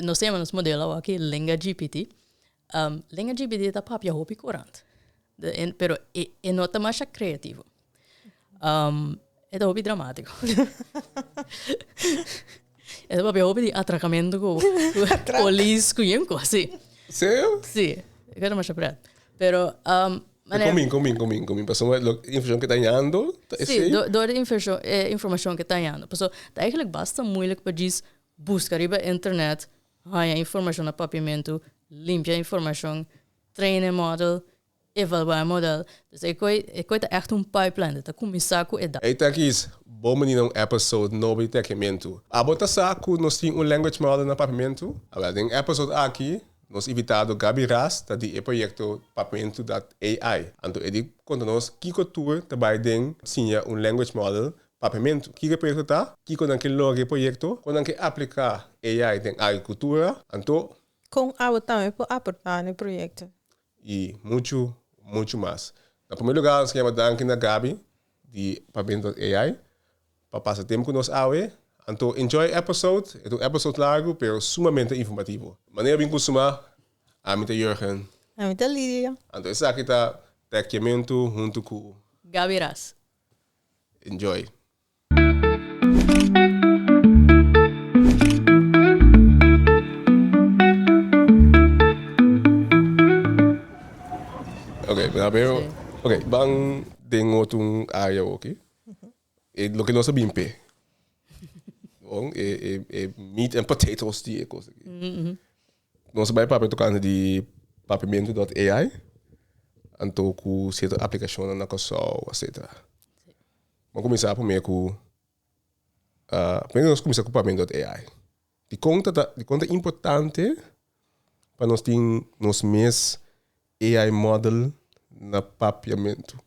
Nos ta yama nos modelo awaki Lenga GPT. Lenga GPT ta papia hopi korant. Pero e no ta masha kreativo. E ta hopi dramatiko. E ta papia hopi di atrakamentu ku polis ku yen kos, si. Serio? Si. E ta masha pret. Pero Kon bin, kon bin, kon bin, kon bin? Pasobra lo informashon ku e ta hañando ta esei? Si, dor di e informashon ku e ta hañando. Pasobra ta eigenlijk basta moeilijk pa djis buska riba internet, haña informashon na papiamentu, limpia informashon, train e model, evaluá e model. Dus e koi, e koi ta ègt un pipeline, ta kuminsá ku e data. Hey Techies, bon bini na un episode nobo di Techiamentu. Abo ta sa ku nos tin un language model na Papiamentu? Awel, den e episode aki, nos invitado Gaby Ras ta di e proyekto Papiamentu dot AI. Anto e di konta nos kiko tur ta bai den siña un language model Papiamentu. Kiko e proyekto ta? Kiko nan ke logra e proyekto? Kon nan ke apliká AI den agrikultura? Anto. Kon abo tambe por aportá na e proyekto? I muchu, muchu mas. Na promé lugá nos ke yama danki na Gaby di Papiamentu dot AI pa pasa tempu ku nos awe. Anto enjoy e episode. E ta un episode largu pero sumamente informativo. Manera bin kustumá, ami ta Jurgen. Ami ta Lidia. Anto esaki ta Techiamentu huntu ku. Gaby Ras. Enjoy. Ok, a ver. Ok, ban den otro un área oki. E loke nos a bin p'e. Bon, e e e meat and potatoes di e kos aki. Nos a bai papia tokante di papiamentu dot AI, anto ku sierto aplikashonnan na Kòrsou, etcetera. Bo a kuminsá promé ku, promé nos kuminsá ku papiamentu dot AI. Dikon ta ta dikon ta importante pa nos tin nos mes AI model na papiamentu?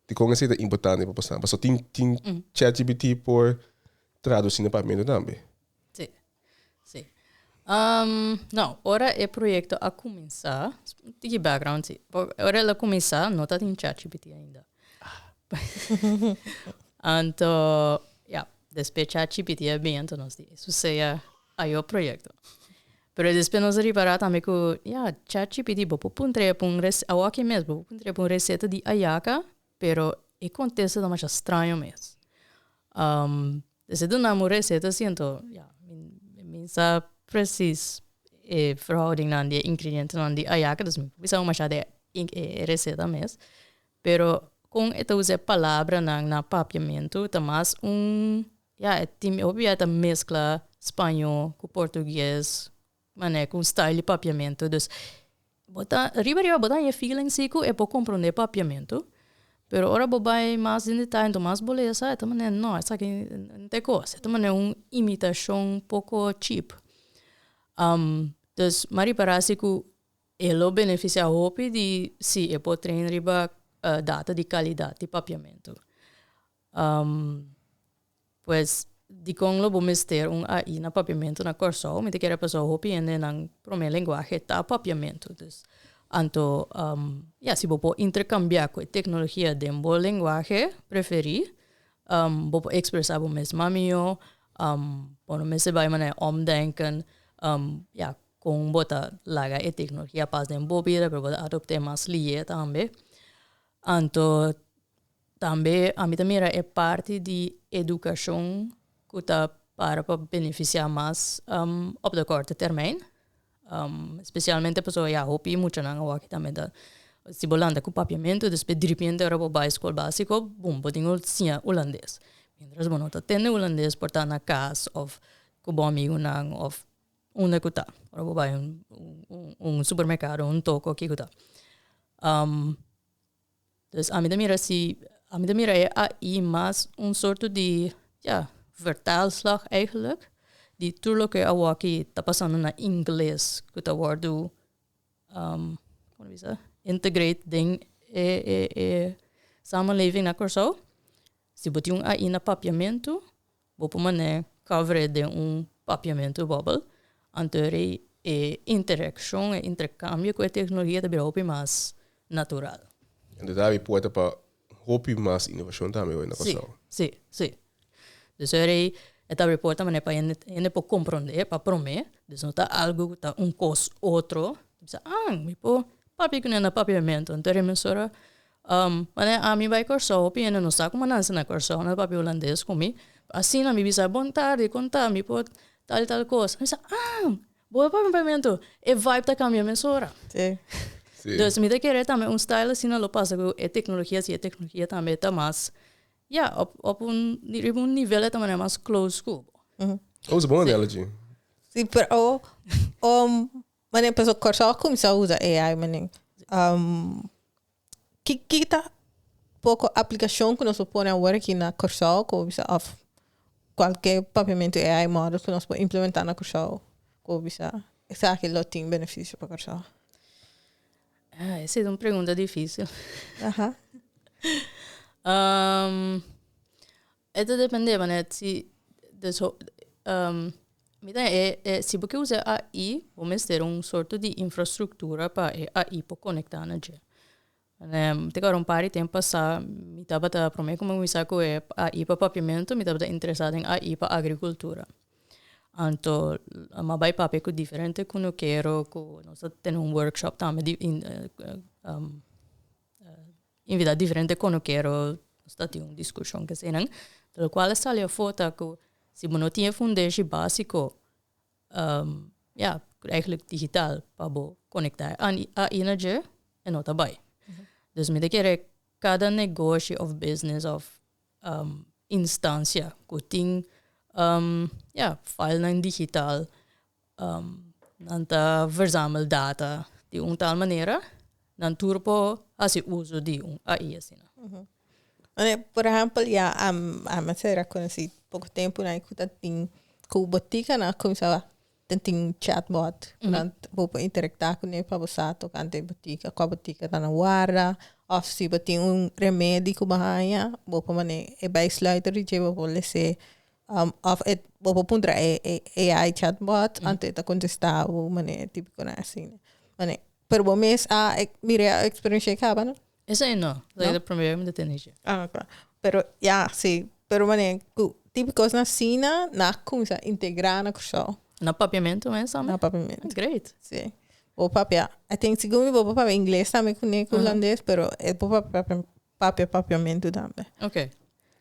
Dikon esei ta importante pa pasá? Pasobra tin tin ChatGPT por tradusí na papiamentu tambe. Sí, sí. No, ora e proyecto a cuminsa, un tiki background sí, ora el a cuminsa no tatin ChatGPT ainda. Anto, ya, despues ChatGPT a bin, anto nos di, eso sea ayo proyecto. Pero despues nos a ripara tambe cu, ya, ChatGPT bo por puntra pa un rece-, awoki mes bo por puntra pa un receta di ayaca, Pero e kontesta ta masha straño mes. Esei duna mi un reseta si anto ya mi sa presis e verhoudingnan di e ingredientenan di ayaka dus mi por bisa masha di e reseta mes. Pero kon e ta usa e palabranan na papiamentu ta mas un ya e tin hopi bia e ta meskla spañó ku portugues Manera ku un style di papiamentu. Dus bo ta riba riba bo ta haña feeling si ku e por komprondé papiamentu, pero ora bo bai mas den detaye anto mas bo lesa e ta manera no esaki no ta e kos, e ta manera un imitashon poko cheap. Dus mi a ripará si ku e lo benefisiá hopi di si e por train riba data di kalidat di papiamentu. Pues, dikon lo bo mester un AI na papiamentu na Kòrsou? Mi ta kere pasobra hopi hende nan promé lenguahe ta papiamentu. Dus, anto, ya, si bo por interkambiá ku e teknologia den bo lenguahe preferí, bo por ekspresá bo mes mas mihó, bo no mester bai manera omdenken, ya, kon bo ta laga e teknologia pas den bo bida, pero bo ta adopt'é mas lihe tambe. Anto, Tambe ami ta mira e parti di edukashon ku ta para pa benefisiá mas op de korte termijn. Spesialmente pasobra ya hopi muchanan awor aki tambe ta si bo lanta ku papiamentu despues diripiente ora bo bai skol básiko bum bo tin ku siña hulandes. Mientras bo no ta tende hulandes por ta na kas òf ku bo amigunan òf unda ku ta. Ora bo bai un supermerkado un toko kiko ta. Dus ami ta mira si, ami ta mira e AI mas un sorto di, ja, vertaalslag eigenlijk, di tur loke awoki ta pasando na ingles ku ta wòrdu, komo ta bisa, integrate den e e e samenleving na Kòrsou. Si bo tin un AI na papiamentu, bo por manera cover e den un papiamentu bòbel, anto e e interakshon, e interkambio ku e teknologia ta bira hopi mas natural. Anto ta habri puerta pa hopi mas inovashon tambe na Kòrsou. Si, si, si. Dus e E ta reporta manera pa hende hende por komprondé pa promé. Dus no ta algu ku ta un kos otro. Bisa, ah, mi por papia ku nan na papiamentu. Anto e mesora manera ami bai Kòrsou hopi hende no sa kuma nan hasi na Kòrsou, nan ta papia hulandes ku mi. Asina mi bisa, bon tardi, kon ta? Mi por tal tal kos. Mi bisa, ah, bo ta papia papiamentu. E vibe ta kambia mesora. Sí. Sí. Dus mi ta kere tambe un style asina lo pasa ku e teknologia, si e teknologia tambe ta mas Ja, op, op un, riba un nivel e ta manera mas close ku bo. Oh, is bon analogy. Sí, pero oh, wanneer peso Kòrsou a kuminsá usa AI, meneer. Ki, ki ta poko aplikashon ku nos por pone awor aki na Kòrsou ku bo bisa òf kualke papiamentu AI model ku nos por implementá na Kòrsou ku bo bisa esaki lo tin benefisio pa Kòrsou? Ah, esa es un pregunta difícil. Aha. E ta depende, wanneer si, dus, mi ta e, e, si bo ke usa AI, bo mester un sorto di infrastruktura pa e AI por konektá na dje. Mi ta kòrda un par di tempu pasá, mi tabata, promé ku mi kuminsá ku e AI pa papiamentu, mi tabata interesá den AI pa agrikultura. Anto mi a bai papia ku diferente kunukero ku nos a tene un workshop tambe di invitá diferente kunukero nos ta tin un diskushon kesenan. Lokual a sali afó ta ku si bo no tin e fundeshi básiko ya eigenlijk digital pa bo konektá AI na dje e no ta bai. Dus mi ta kere kada negoshi òf business òf instansia ku tin ya filenan digital nan ta verzamel data di un tal manera nan tur por hasi uso di un AI asina. Por ehèmpel ya ami a sera konosí poko tempu nan ku ta tin ku botikanan a kuminsá ta tin chatbot ku nan bo por interaktá kuné pa bo sa tokante e botika, kua botika ta na warda òf si bo tin un remedi ku bo haña bo por manera e bijsluiter di dje bo por les'é òf e bo por puntra e AI chatbot anto e ta kontestá bo manera típikonan asina. Manera pero bo mes a mira a eksperensh'é kaba no? Esei no, esei ta e promé mi ta tende dje. Ah ok. Pero ya, si. Pero manera ku tipo kosnan asina nan a kuminsá integrá na Kòrsou. Na papiamentu mes tambe? Na papiamentu. Great. Si. Bo papia, I think segun mi bo por papia ingles tambe kuné ku hulandes, pero e por papia papia papiamentu tambe. Ok.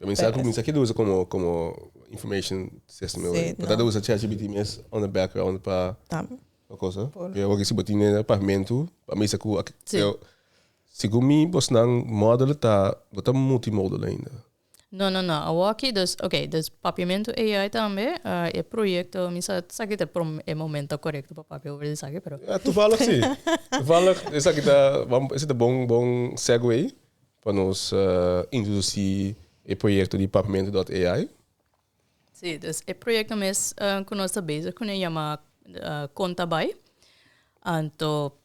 Mi sa ku mi sa ke usa komo komo information system. Si, no. Ta usa ChatGPT mes on the background pa Tambe. pa cosa. Pero si bo tin e papiamentu, pa mi sa ku Si. Segun mi bosnan model ta bo ta multimodal ainda. No, no, no. Awoki dus, ok, dus Papiamentu AI tambe, e proyecto, mi sa sa ki ta e momento corecto pa papia over di esaki, pero. Ja, toevallig si. Toevallig esaki ta, esaki ta bon, bon segue pa nos introduci e proyecto di Papiamentu dot AI. Si, dus e proyecto mes cu nos ta bezig cune yama Conta Bai. Anto,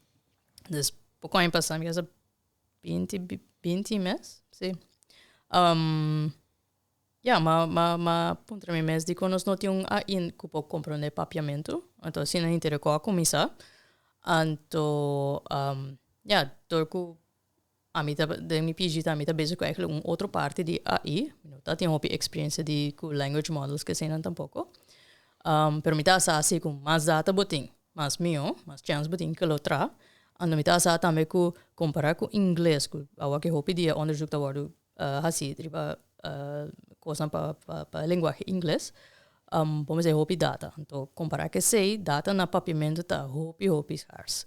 Dus poko aña pasá, mi kasa 20, 20 mes, sí. Um, ja, ma, ma, ma puntra mi mes dikon nos no tin un AI ku por komprondé papiamentu. Anto asina henter e kos a kuminsá. Anto, um, ja, dor ku ami ta den mi PhD tambe mi ta bezig ku eigenlijk un otro parti di AI. Mi no ta tin hopi experiencia di ku language models ke eseinan tampoko. Um, pero mi ta sa si ku mas data bo tin, mas mihó, mas chèns bo tin ke lo traha. Anto mi ta sa tambe ku kompará ku ingles, ku awor ke hopi di e onderzoek ta wòrdu hasí riba kosnan pa pa pa e lenguahe ingles, bo mester hopi data. Anto kompará ku esei, data na papiamentu ta hopi hopi skars.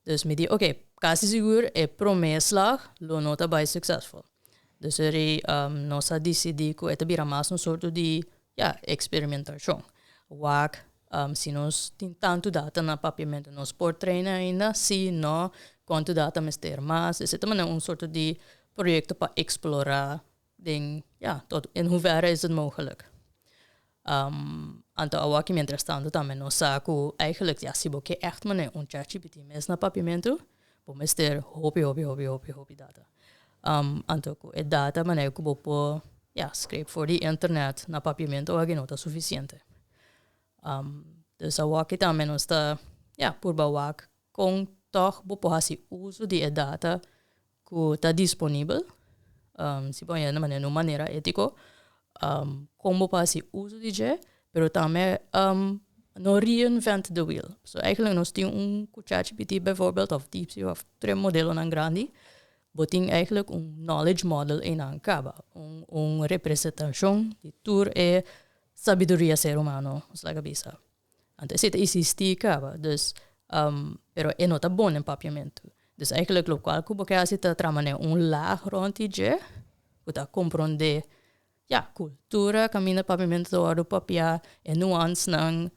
Dus mi di, oké, kasi sigur e promé slag lo no ta bai suksesful. Dus eri nos a disidí ku e ta bira mas un sorto di, ya, eksperimentashon. Wak si nos tin tantu data na papiamentu nos por traina ainda, si no, kuantu data mester mas. Esei ta manera un sorto di proyekto pa eksplorá den, ya, tot in hoeverre is het mogelijk. Anto awor aki mientras tanto tambe nos sa ku eigenlijk ya si bo ke ègt manera un ChatGPT mes na papiamentu bo mester hopi hopi hopi hopi hopi data. Anto ku e data manera ku bo por ya scrape for di internet na papiamentu awor aki no ta sufisiente. Dus awor aki tambe nos ta ya purba wak Kon tòg bo por hasi uso di e data ku ta disponibel, si bo haña na un manera étiko, Kon bo por hasi uso di dje, pero tambe no reinvent the wheel. So eigenlijk nos tin un ku ChatGPT bijvoorbeeld of DeepSeek of tur e modelonan grandi, bo tin eigenlijk un knowledge model einan kaba, un representashon di tur e sabiduria ser humano, nos laga bisa. Anto esei ta existi kaba, dus pero e no ta bon den papiamentu. Dus eigenlijk lokual ku bo ke hasi ta traha manera un laag rond di dje ku ta komprondé ya kultura kaminda papiamentu ta wòrdu papiá, e nuansnan,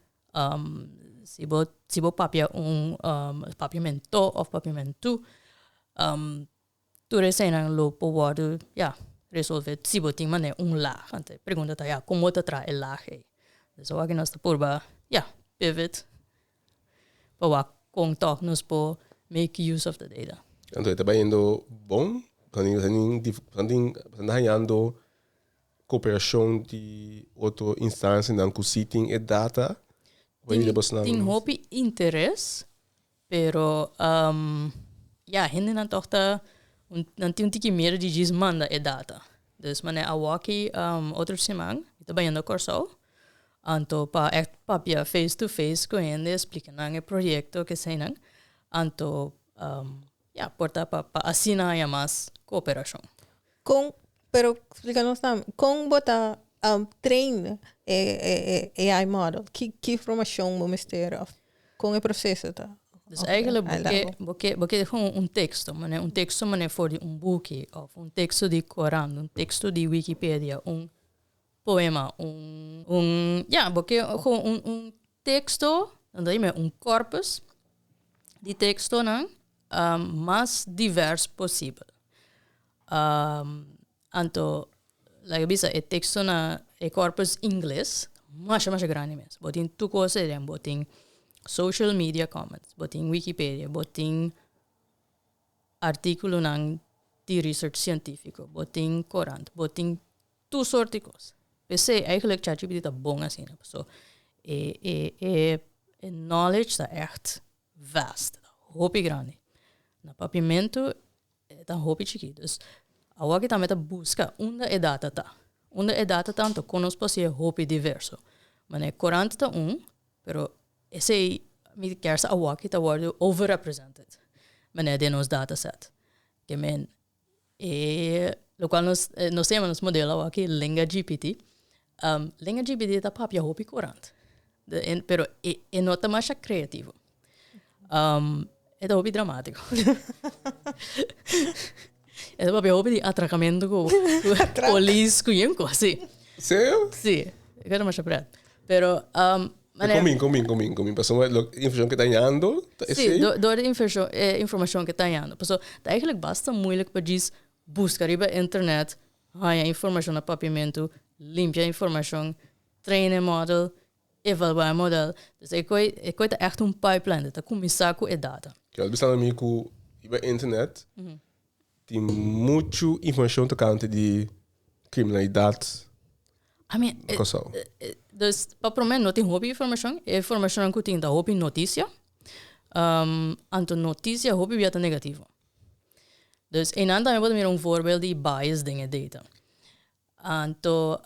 si bo si bo papia un papiamento òf papiamentu Tur eseinan lo por wòrdu, ya, resolvé si bo tin manera un laag. Anto e pregunta ta, ya, kon bo ta traha e laag ei? Dus awor aki nos ta purba, ya, pivot pa wak kon tòg nos por make use of the data. Anto e ta bayendo bon? Pasobra nan ta hañando koperashon di otro instansianan ku si tin e data? Tin hopi interes, Pero ya, hendenan tòg ta nan tin un tiki miedu di djis manda e data. Dus manera awoki otro siman mi ta bayendo Kòrsou, anto pa ègt papia face to face ku hende, splika nan e proyekto keseinan, anto ya, por ta pa asina haña mas kooperashon. Kon, pero splika nos tambe, kon bo ta train e AI model? Ki ki informashon bo mester òf kon e proseso ta? Dus eigenlijk bo ke bo ke bo ke gewoon un teksto, manera un teksto manera for di un buki òf un teksto di korant, un teksto di Wikipedia, un poema, un un ya bo ke gewoon un un teksto, dan ta dime un corpus di tekstonan mas divers posibel. Anto, laga bisa e teksto na e corpus ingles masha masha grandi mes. Bo tin tur kos eden, bo tin social media comments, bo tin Wikipedia, bo tin artíkulonan di research sientífiko, bo tin korant, bo tin tur sort di kos. P'esei eigenlijk ChatGPT ta bon asina, paso e e e e knowledge ta ègt vast, hopi grandi. Na papiamentu E ta hopi chikí. Dus awor ki tambe ta buska unda e data ta. Unda e data ta anto kon nos por hasié hopi diverso. Manera korant ta un, pero esei mi kier sa awor ki ta wòrdu overrepresented manera den nos dataset. Ke men e lokual nos nos ta yama nos modelo awor aki Lenga GPT. Lenga GPT ta papia hopi korant. Pero e no ta masha kreativo. E ta hopi dramático. E ta papia hopi di atrakamento ku polis ku yen kos, si. Serio? Si. E ta masha pret. Pero, manera. Komin, komin, komin, komin. Pasobra lo informashon ke ta hañando ta esei? Si, dor di e informashon ke ta hañando. Pasobra ta eigenlijk basta moeilijk pa djis buska riba internet, haña informashon na papiamentu, limpia informashon, train e model, Evaluá e model. Dus e koi, e koi ta echt un pipeline, e ta kuminsá ku e data. Keda bisa na mi ku riba internet tin muchu informashon tokante di kriminalidat I mean, na Kòrsou. Dus pa promé no tin hopi informashon, e informashonnan ku tin ta hopi notisia. Anto notisia hopi bia ta negativo. Dus einan tambe bo ta mira un voorbeeld di bias den e data. Anto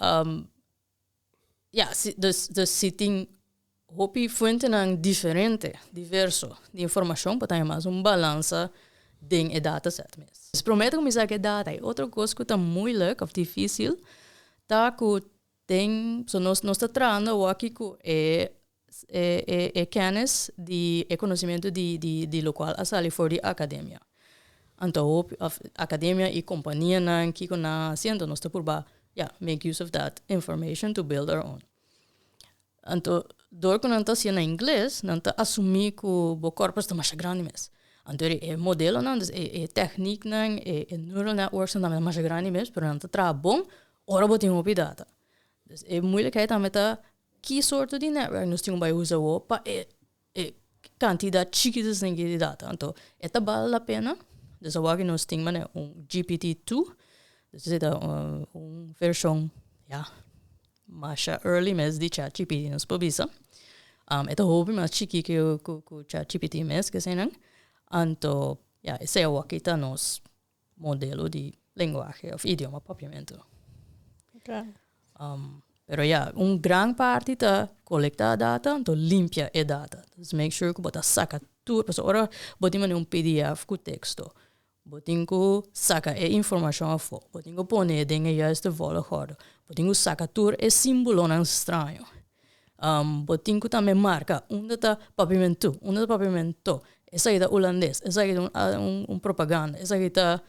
Ja, si, dus, dus si tin hopi fuentenan diferente, diverso, di informashon, por ta haña mas un balansa den e dataset mes. Dus promé ta kuminsá ku e data. E otro kos ku ta moeilijk òf difísil ta ku den, so nos nos ta trahando awor aki ku e e e e kennis di e konosementu di di di lokual a sali for di akademia. Anto hopi òf akademia i kompanianan kiko nan a hasi anto nos ta purba ya make use of that information to build our own. Anto dor ku nan ta hasié na ingles nan ta asumí ku bo corpus ta masha grandi mes. Anto e modelonan dus e e tèkniknan e e neural networks nan tambe ta masha grandi mes pero nan ta traha bon ora bo tin hopi data. Dus e moeilijkheid tambe ta ki sorto di netwerk nos tin ku bai usa awor pa e e kantidat chikitu esaki di data. Anto e ta bal la pena. Dus awor aki nos tin manera un GPT two, dus esei ta un vershon ya masha early mes di ChatGPT nos por bisa. E ta hopi mas chiki ku ku ChatGPT mes ke eseinan. Anto ya esei awor aki ta nos modelo di lenguahe of idioma papiamentu. Okay. Pero ya, un gran parti ta kolektá data, anto limpia e data. Dus make sure ku bo ta saka tur, pasobra ora bo tin manera un pdf ku teksto, bo tin ku saka e informashon afó, bo tin ku pone e den e juiste volgorde, bo tin ku saka tur e símbolonan straño. Bo tin ku tambe marka unda ta papiamentu, unda ta papiamento, esaki ta hulandes, esaki ta un propaganda, esaki ta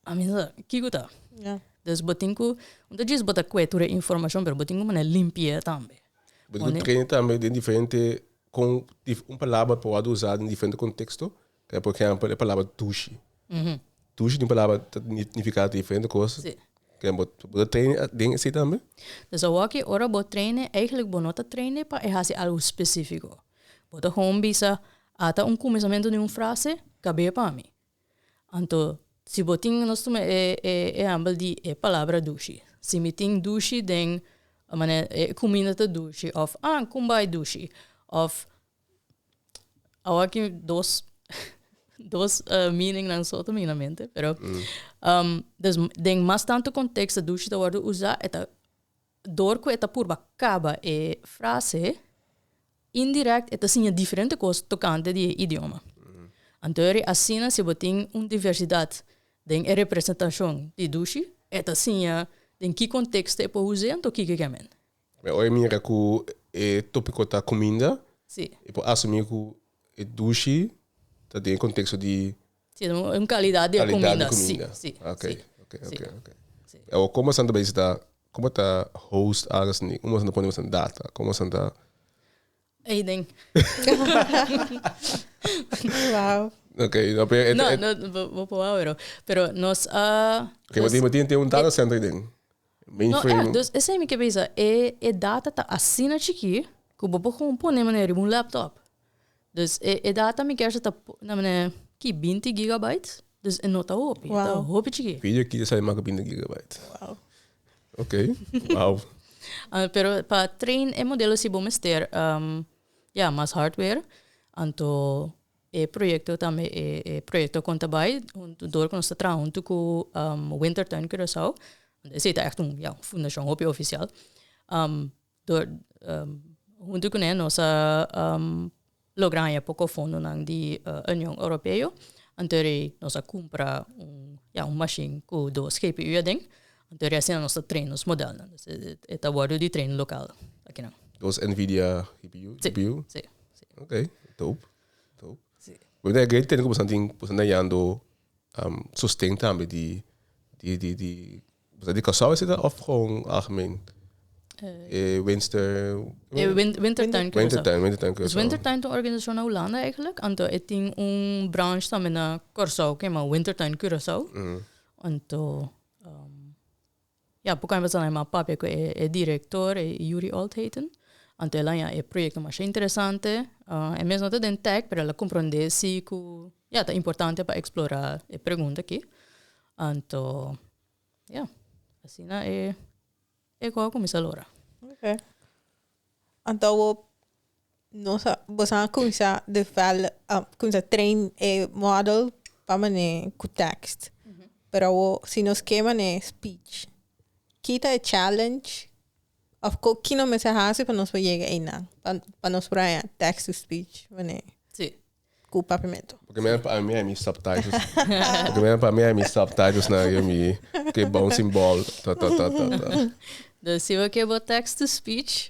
Ami sa kiko ta. Ja. Dus bo tin ku, no ta djis bo ta kue tur e informashon, pero bo tin ku manera limpi'é tambe. Bo tin ku train tambe den diferente kon un palabra por wòrdu usá den diferente konteksto. Kaya por ehèmpel e palabra dushi. Dushi tin palabra ta nifiká diferente kos. Sí. Kaya bo ta train den esei tambe? Dus awor ora bo train eigenlijk bo no ta train pa e hasi algu spesífiko. Bo ta gewoon bisa, ata un kuminsamentu di un frase, kab'é pa mi. Anto, si bo tin, nos tuma e e ehèmpel di e palabra dushi. Si mi tin dushi den manera e kuminda ta dushi òf ah kumbai dushi òf awor aki dos dos meaningnan so ta bini na mente pero dus den mas tantu konteksto dushi ta wòrdu usá e ta dor ku e ta purba kaba e frase Indirect e ta siña diferente kos tokante di e idioma. Anto eri asina si bo tin un diversidat den e representashon di dushi, e ta siña den ki konteksto e por us'é anto kiko e ke men. Mi a oi mira ku e topiko ta kuminda, e por asumí ku e dushi ta den e konteksto di Si, un kalidat di e kuminda. Kalidat di kuminda. Si, si. Ok, ok, ok, ok. Awor komo esnan ta bisa ta, komo ta host algo asina, komo esnan ta pone boso data, komo esnan ta. Ey den. Wow. Ok, no, pero. No, no, bo por wou, pero, pero nos a. Ok, bo tin un data center den. Mainframe. No, dus esei mi ke bisa, e e data ta asina chikí ku bo por gewoon pone manera riba un laptop. Dus e e data mi kier sa ta na manera ki binti gigabytes, dus e no ta hopi, e ta Wow. hopi chikí. Video ki ta sali mas ku binti gigabytes. Wow. Ok, wow. Ah, pero pa train e modelo si bo mester ya mas hardware, anto e proyecto tambe e e proyecto kon ta bai huntu dor ku nos ta traha huntu ku Wintertuin Curaçao, esei ta ègt un ya un fundashon hopi ofisial. Dor huntu kuné nos a logra haña poko fondonan di Union Europeo, anto rei nos a kumpra un ya un mashin ku dos GPU aden, anto rei asina nos ta train nos modelnan, dus e ta wòrdu di train lokal akinan. Dos Nvidia GPU? Si, si, si. Ok, dope, dope. Si. Bo ta agree tende ku boso tin boso ta yando sosten tambe di di di di Boso di Kòrsou esei ta òf gewoon algemeen? E Winster... E Wintertuin Curaçao. Wintertuin, Wintertuin Dus Curaçao. Wintertuin ta un organisashon na Hulanda eigenlijk. Anto e tin un branch tambe na Kòrsou ku yama Wintertuin Curaçao. Anto ya poko aña pasá nan a papia ku e direktor e Yuri Oldheten. Anto el a haña e proyekto masha interesante. E mes no ta den tech pero el a komprondé si ku ya ta importante pa eksplorá e pregunta aki. Anto Ja, asina e e kos a kuminsá lora. Ok. Anto bo nos a boso a kuminsá develop kuminsá train e model pa manera ku tekst. Pero awo si nos ke manera speech, ki ta e challenge of ko ki nos mester hasi pa nos por yega einan? Pa pa nos por haña text to speech manera. Sí. Ku papiamentu. Porque mi pa mi mi subtitles. Porque mi pa mi mi subtitles na yo mi ke bouncing ball ta ta ta ta ta. Dus si bo ke bo text to speech,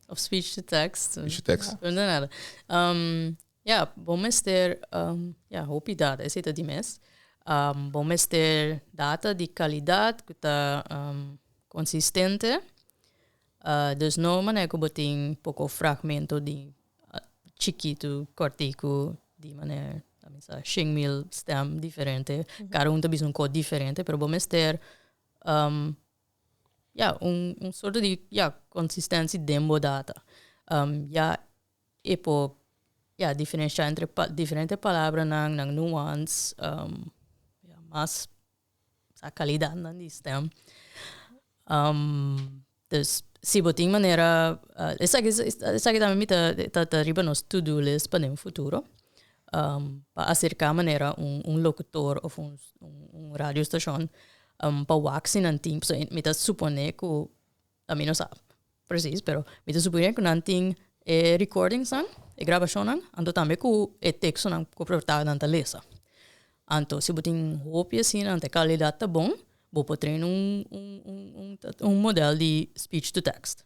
of speech to text. Speech to text. No nada. Ja, bo mester ja, hopi data, esei ta di mes. Bo mester data di kalidat ku ta konsistente. Dus no manera ku bo tin poko fragmento di chikitu, kòrtiku, di manera ta bisa shen mil stem diferente. Kada un ta bisa un kos diferente, pero bo mester ya un un sorto di ya konsistensia den bo data. Ya e por ya diferenshá entre diferente palabranan, nan nuance, ya mas sa kalidatnan di stem. Dus si bo tin manera, esaki esaki tambe mi ta ta riba nos to do list pa den futuro, pa aserká manera un un lokutor òf un un radiostashon. Pa wak si nan tin, so mi ta supone ku, ami no sa precies, pero mi ta supone ku nan tin e recordings nan, e grabashonnan, anto tambe ku e tekstonan ku por ta nan ta lesa. Anto si bo tin hopi asina, anto e kalidat ta bon, bo por train un un un un un model di speech to text.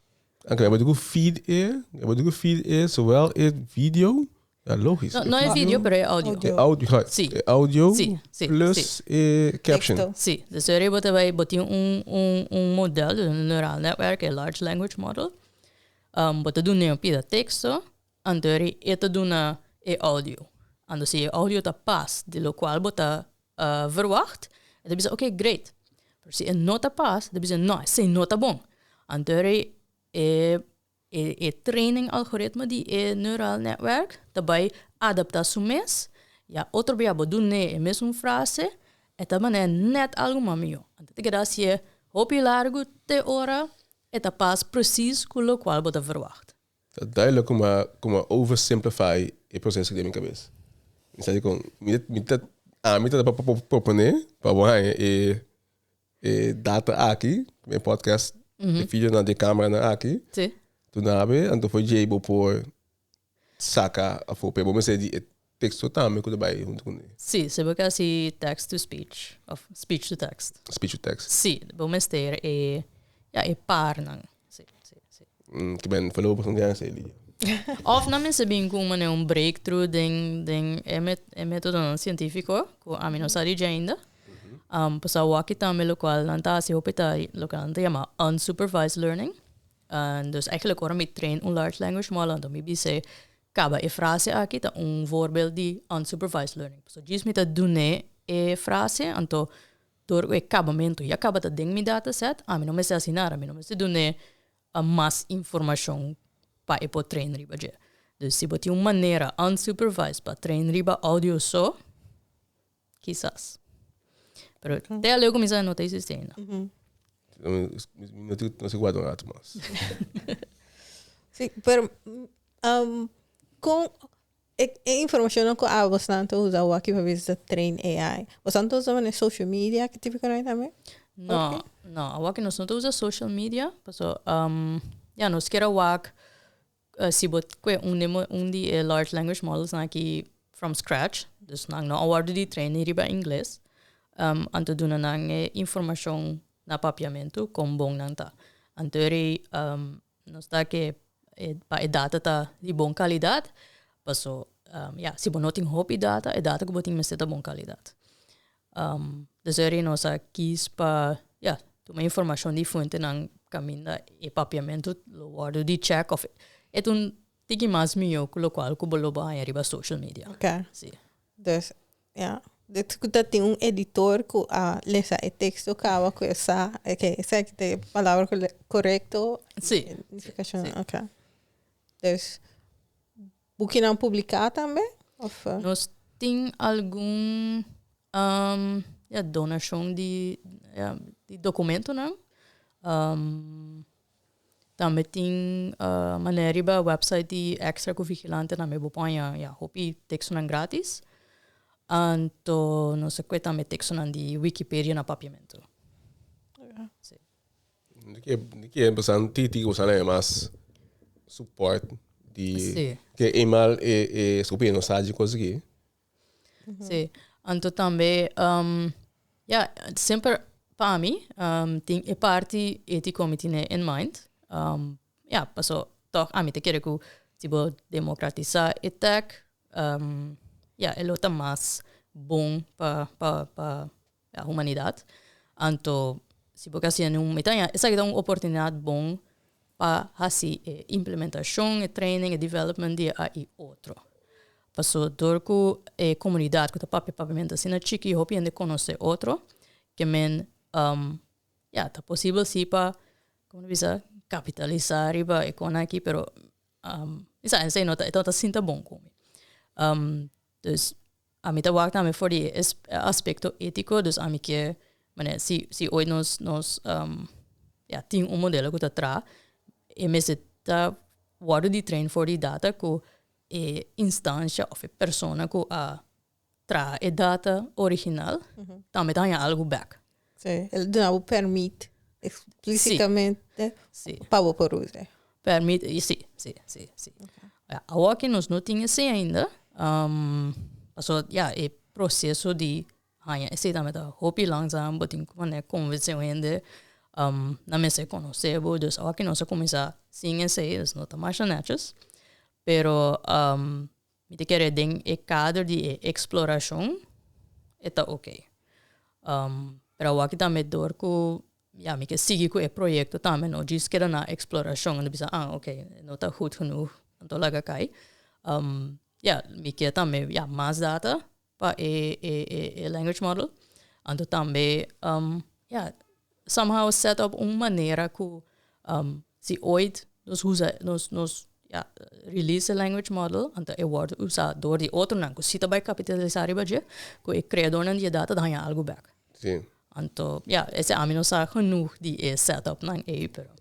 Anke, bo tin ku feed e, bo tin ku feed e zowel e video. Ja, logisch. No, no e video, pero e audio. E audio, ja, Sí. e audio Sí, sí, plus sí. e caption. Texto. Sí, dus er bo ta bai, bo tin un, un, un model, dus un neural netwerk, e large language model. Bo ta duna un pida teksto, anto eri e ta duna e audio. Anto si e audio ta pas di lokual bo ta verwacht, e ta bisa oké, great. Pero si e no ta pas, e ta bisa no, esei no ta bon. Anto eri e E training algoritmo di e neural netwerk ta bai adapta su mes, ya otro bia bo dun'é e mesun frase, e ta manera net algu mas mihó. Anto ta keda hasié hopi largu te ora e ta pas precies ku lokual bo ta verwagt. Ta duidelijk kuma kuma oversimplify e proceso den mi kabes. Mi sa dikon mi mi ta ami ta proponé pa bo haña e E data aki, e podcast, e videonan di e cameranan aki, Sí. tu nabe, anto for djei bo por saca afo, pero bo mester di e texto tambe cu ta bay hunto cu ne. Sí, si bo ke hasi text to speech, of speech to text. Speech to text. Sí, bo mester e, ja, e parnan. Sí, sí, sí. Ki ben voorlopig no tin esei lidia. Of nan mester bin cu un manera un breakthrough den den e met e metodonan cientifico cu ami no sa di dje ainda. Pasobra awaki tambe locual nan ta haci hopi ta loke nan ta yama unsupervised learning. Dus eigenlijk ora mi train un large language model anto mi bis'e caba e frase aki ta un voorbeeld di unsupervised learning. Pasobra djis mi ta dun'e e frase anto Dor ku e kabamentu ya kaba ta den mi dataset, ami no mester hasi nada, mi no mester dun'é mas informashon pa e por train riba dje. Dus si bo tin un manera unsupervised pa train riba audio so, kisas. Pero te aleu ku mi sa no ta existi ainda. Mi no tin guarda un rato mas. Sí, pero kon E e informashonnan ku abosnan ta usa awaki pa bisa ta train AI. Bosan ta usa manera social media ki tipo kos tambe? No, no, awaki nos no ta usa social media, paso ya nos kier a wak si bo kue un di un di e large language models nan aki from scratch, dus nan no a wòrdu di train riba ingles, anto duna nan e informashon na papiamentu kon bon nan ta. Anto eri Nos ta ke pa e data ta di bon kalidat, paso ya, si bo no tin hopi data, e data ku bo tin mester ta bon kalidat. Dus eri nos a kis pa ya, tuma informashon di fuentenan kaminda e papiamentu lo wòrdu di chèk òf e ta un tiki mas mihó ku lokual ku bo lo bo haña riba social media. Oké. Si. Dus Ja, dit ku ta tin un editor ku a lesa e teksto kaba ku e sa, oké, esaki ta e palabra korekto. Sí. Nifikashon, Sí. oké. Dus, bukinan publiká tambe? Of, Nos tin algun um, ja, donashon di, ja, di dokumentonan. Um, Tambe tin manera riba website di Extra ku Vigilante tambe bo por haña ya hopi tekstonan gratis. Anto nos a kue tambe tekstonan di Wikipedia na papiamentu. Si. Di ke bosan tiki tiki bosan haña mas support di Si. ke eenmaal e scopi no sa di kos aki. Sí. Anto tambe, um, ja, semper pa mi, um, tin e parti ético mi tine in mind. Um, ja, paso toch ami te kere ku si bo democratisa e tech, um, ja, e lo ta mas bon pa, pa, pa ja, humanidad. Anto, si bo ke hasi un, mi ta haña esaki ta un oportunidad bon pa hasi e implementacion, e training, e development di e AI otro. Paso dor ku e komunidat ku ta papia papiamentu asina chiki hopi hende konosé otro, ke men ya ta posibel si pa komo ta bisa kapitalisá riba e kona aki pero mi sa esei no ta e no ta sinta bon ku mi. Dus ami ta wak tambe for di e aspekto étiko dus ami ke manera si si oit nos nos ya tin un modelo ku ta traha e mester ta wòrdu di train for di data ku e instansha òf e persona ku a traha e data original tambe ta haña algu bèk. Sí, el duna bo permit explícitamente Sí. pa bo por usa. Permit, sí, sí, sí, sí. Ja, awor ku nos no tin esei ainda. Paso, ja, e proseso di haña esei tambe ta hopi langzaam, bo tin ku manera konvensé un hende, nan mester konosé bo, dus awor ku nos a kuminsá sin esei, dus no ta masha nètjes. Pero mi ta kere den e kader di e eksplorashon e ta oké. Pero awor aki tambe dor ku ya mi ke sigui ku e proyekto tambe no djis keda na eksplorashon anto bisa ah oké no ta goed genoeg anto laga kai. Ya mi ke tambe ya mas data pa e e e language model anto tambe ya somehow set up un manera ku si ooit nos usa nos nos ya release e language model anto e wòrdu usa dor di otronan ku si ta bai kapitalisa riba dje ku e kreadornan di e data ta haña algu bèk. Sí. Anto ya ese ami no sa genoeg di e setupnan ei pero.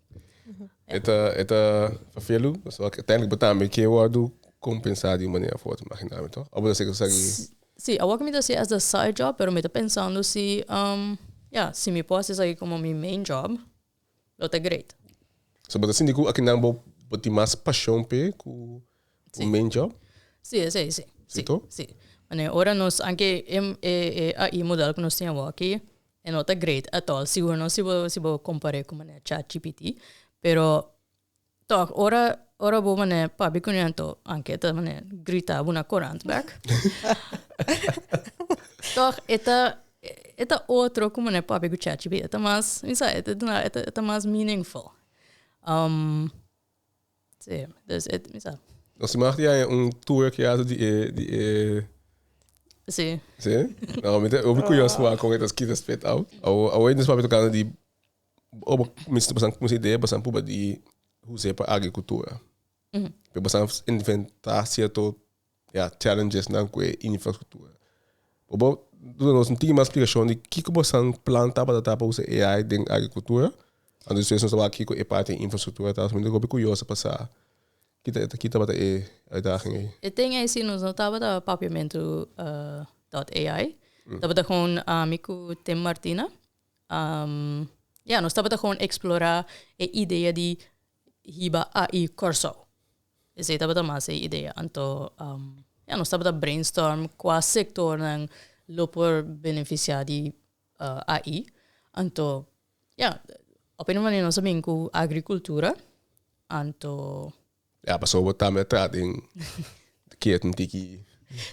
E ta e ta vervelu pasobra uiteindelijk bo tambe ke wòrdu kompensá di un manera of otro imagina mi toch? Of bo ta seki esaki? Sí, awor ku mi ta hasi as a side job pero mi ta pensando si ya si mi por hasi esaki komo mi main job lo ta great. So bo ta sinti ku akinan bo bo tin mas pashon p'e ku un main job? Sí, esei sí. Sí to? Sí. Wanneer ora nos anke e e e AI model ku nos tin awor aki e no ta great at all. Sigur no si bo si bo kompar'é ku manera ChatGPT. Pero tòg ora ora bo manera papia ku nan anto anke e ta manera grita bo na korant bèk. Tòg e ta e ta otro ku manera papia ku ChatGPT. E ta mas mi sa e ta duna e ta mas meaningful. Sí, dus e mi sa. Nos mag di haña un tour ki hace di e di e Sí. Sí? No, mi ta hopi curioso wak kon e ta skita spit out. Awo awo nos papia tocando di obo kuminsa basan kuminsa idea basan puba di huse pa agricultura. Pero basan inventa cierto ya challenges nan ku e infrastructura. Bo por duna nos un tiki mas splikashon di kiko bosan plan tabata ta pa usa AI den agrikultura? Anto despues nos ta wak kiko e parti di infrastruktura ta. Mi ta hopi kurioso pa sa kita ki tabata e uitdaging ei. E ting ei si nos no tabata papiamentu dot AI. Tabata gewoon ami ku Tim Martina. Ya nos tabata gewoon eksplorá e idea di hiba AI Kòrsou. Esei tabata mas e idea. Anto ya nos tabata brainstorm kua sektornan lo por benefisiá di AI. Anto ya op een manera nos a bin ku agrikultura. Anto. Ya pasobra bo tambe a traha den keer un tiki.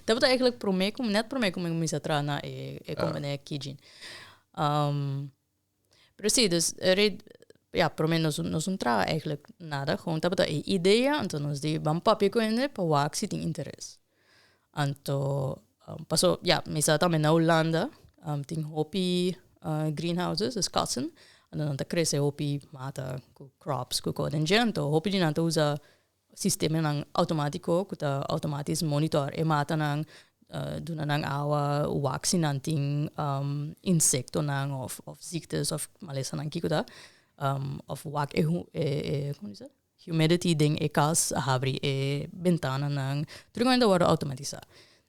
Tabata eigenlijk promé ku nèt promé ku mi kuminsá traha na e kompania Kijin. Pero sí, dus e ja, promé nos nos no traha eigenlijk nada, gewoon tabata e idea, anto nos di ban papia ku hende pa wak si tin interes. Anto paso ja, mi sa tambe na Hulanda tin hopi greenhouses, dus kassen, anto nan ta krese hopi mata ku crops ku kos den dje, anto hopi di nan ta usa Sistemanan automátiko ku ta outomatis monitor e matanan, duna nan awa, wak si nan tin insektonan òf òf ziektes òf malesanan kiko ta, òf wak e e komo di sa humidity den e kas, habri e bentananan, tur e kos ta wòrdu outomatisá.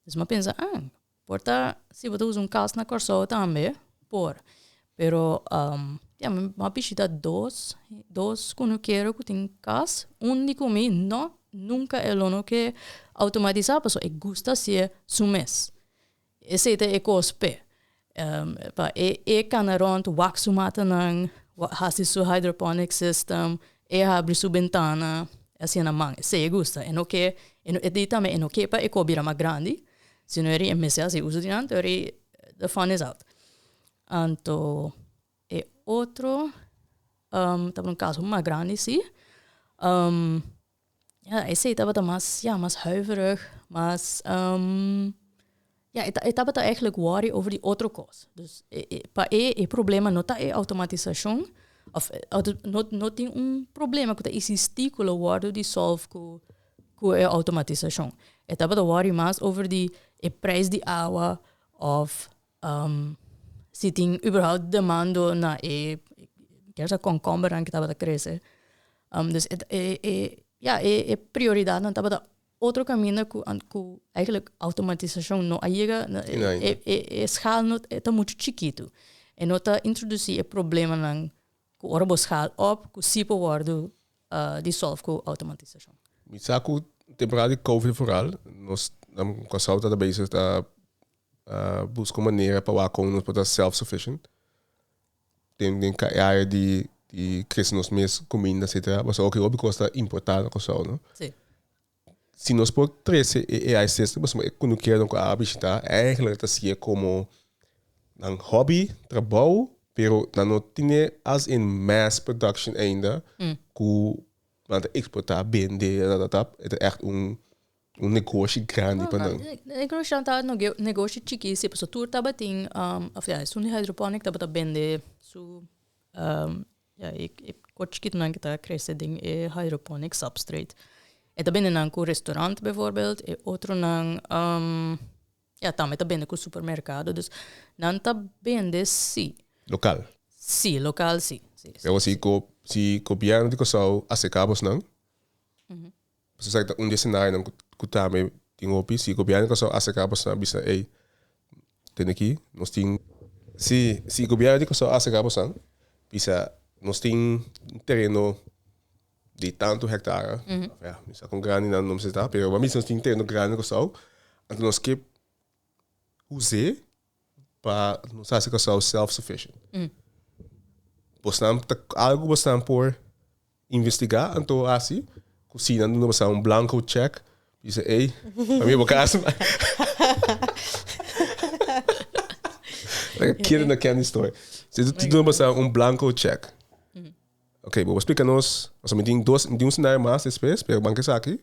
Dus mi a pensa, ah, Por ta si bo ta usa un kas na Kòrsou tambe, por. Pero ya, mi a bishita dos, dos kunukero ku tin kas. Un di ku mi no, nunka e lo no ke outomatisá pasobra e gusta hasié su mes. Esei ta e kos p'e. Pa e e kana rònt wak su matanan, hasi su hydroponic system, e habri su bentana, hasié na man. Esei e gusta. E no ke, e di tambe e no ke pa e kos bira mas grandi. Si no eri e mester hasi uso di nan, eri the fun is out. Anto e otro tabata un caso mas grandi si. Ja, esei tabata mas, ja, mas huiverig, mas ja, e tabata eigenlijk worry over di otro kos. Dus pa e, e problema no ta e automatisashon, of no no tin un problema ku ta existi ku lo wòrdu di solve ku ku e automatisashon. E tabata worry mas over di e prijs di awa of si tin überhaupt demando na e kier sa komkombernan ku tabata krese. Dus e e e ya e e prioridatnan tabata otro kaminda ku ku eigenlijk automatisashon no a yega e e e schaal no ta muchu chikitu. E no ta introdusí e problemanan ku ora bo schaal op ku sí por wòrdu disolf ku automatisashon. Mi sa ku temporada di covid vooral nos na Kòrsou ta bezig ta buska un manera pa wak kon nos por ta self sufficient den den e area di di krese nos mes kuminda etcetera pasobra oke hopi kos ta importá na Kòrsou no. Sí. Si nos por trese e AI system pasobra e kunukeronan ku a bishitá eigenlijk ta si'e komo nan hobby, trabou, pero nan no tine as in mass production ainda ku nan ta eksportá, bende, ta e ta ègt un un negoshi grandi pa nan. Negoshi nan ta negoshi chikí si pasobra tur tabatin of ya esun di hydroponic tabata bende su Ya, e e kos chikitonan ku ta krese den e hydroponic substrate. E ta bende nan ku restaurant bijvoorbeeld, e otronan ya tambe ta bende ku supermerkado. Dus nan ta bende sí. Lokal? Sí, lokal sí. Sí, sí. Pero si go si gobièrnu di Kòrsou aserká bosnan, pasobra esaki ta un di e senarionan ku ku tambe tin hopi, si gobièrnu di Kòrsou aserká bosnan bisa ey Tende aki nos tin si si gobierno di Kòrsou aserká bosan bisa nos tin un tereno di tantu hektare ya mi sa kon grandi nan no ta pero bo a bisa nos tin tereno grandi na Kòrsou anto nos ke us'é pa nos hasi Kòrsou self sufficient bosnan ta algu bosnan por Investigá anto hasi ku si nan duna boso un blanco check bisa ey pa mi bo kas like a kid in a candy store si tu duna boso un blanco check ok bo splika nos pasobra mi tin dos mi tin un scenario mas despues pero ban esaki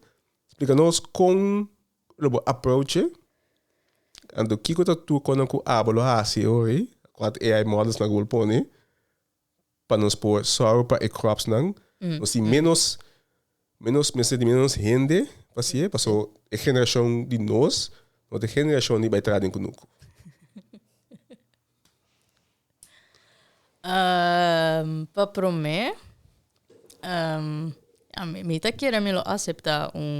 splika nos kon lo bo approach e anto kiko ta tur konan ku abo lo hasi e ora ei kua ta AI models nan ku bo lo pone pa nos por sòru pa e crops nan nos tin menos menos mester di menos hende pa hasié paso e generashon di nos no ta e generashon di bai traha den kunuku. Pa promé mi ta kere mi lo aseptá un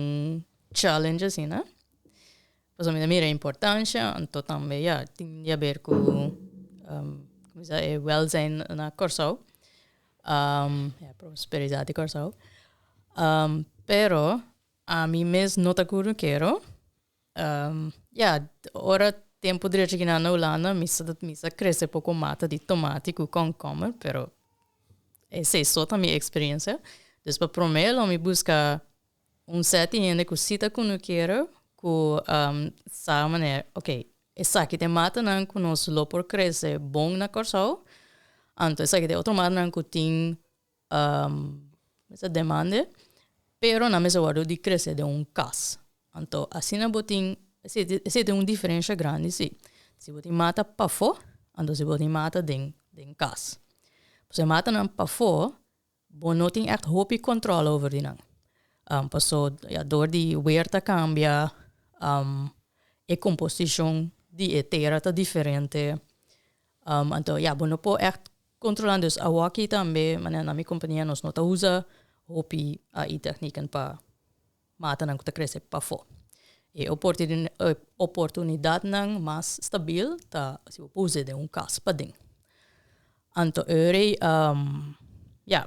challenge asina Pasobra mi ta mira e importancia, anto tambe ya tin di haber ku como se e welzijn na Kòrsou, ya prosperidat di Kòrsou. Pero ami mes no ta kunukero, ya ora tempu drecha kinan na Hulanda mi sa mi sa krese poko mata di tomati ku kònkòmer, pero esei so ta mi eksperensia. Dus pa promé lo mi buska Un set di hende ku si ta kunukero ku sa manera, ok, esaki ta e matanan ku nos lo por krese bon na Kòrsou, anto esaki ta e otro matanan ku tin demanda, pero nan mester wòrdu di krese den un kas. Anto asina bo tin, esei ta un diferensha grandi si, si bo tin mata pafó, anto si bo tin mata den kas. Pasobra e matanan pafó Bo no tin ègt hopi kòntròl over di nan. Paso ya dor di weer ta kambia, e komposishon di e tera ta diferente. Anto ya bo no por ègt kontrolá. Dus awòki tambe manera na mi kompania nos no ta usa hopi AI tèkniken pa matanan ku ta krese pafó. E oportunidatnan mas stabil ta si bo por us'é den un kas paden. Anto ora ya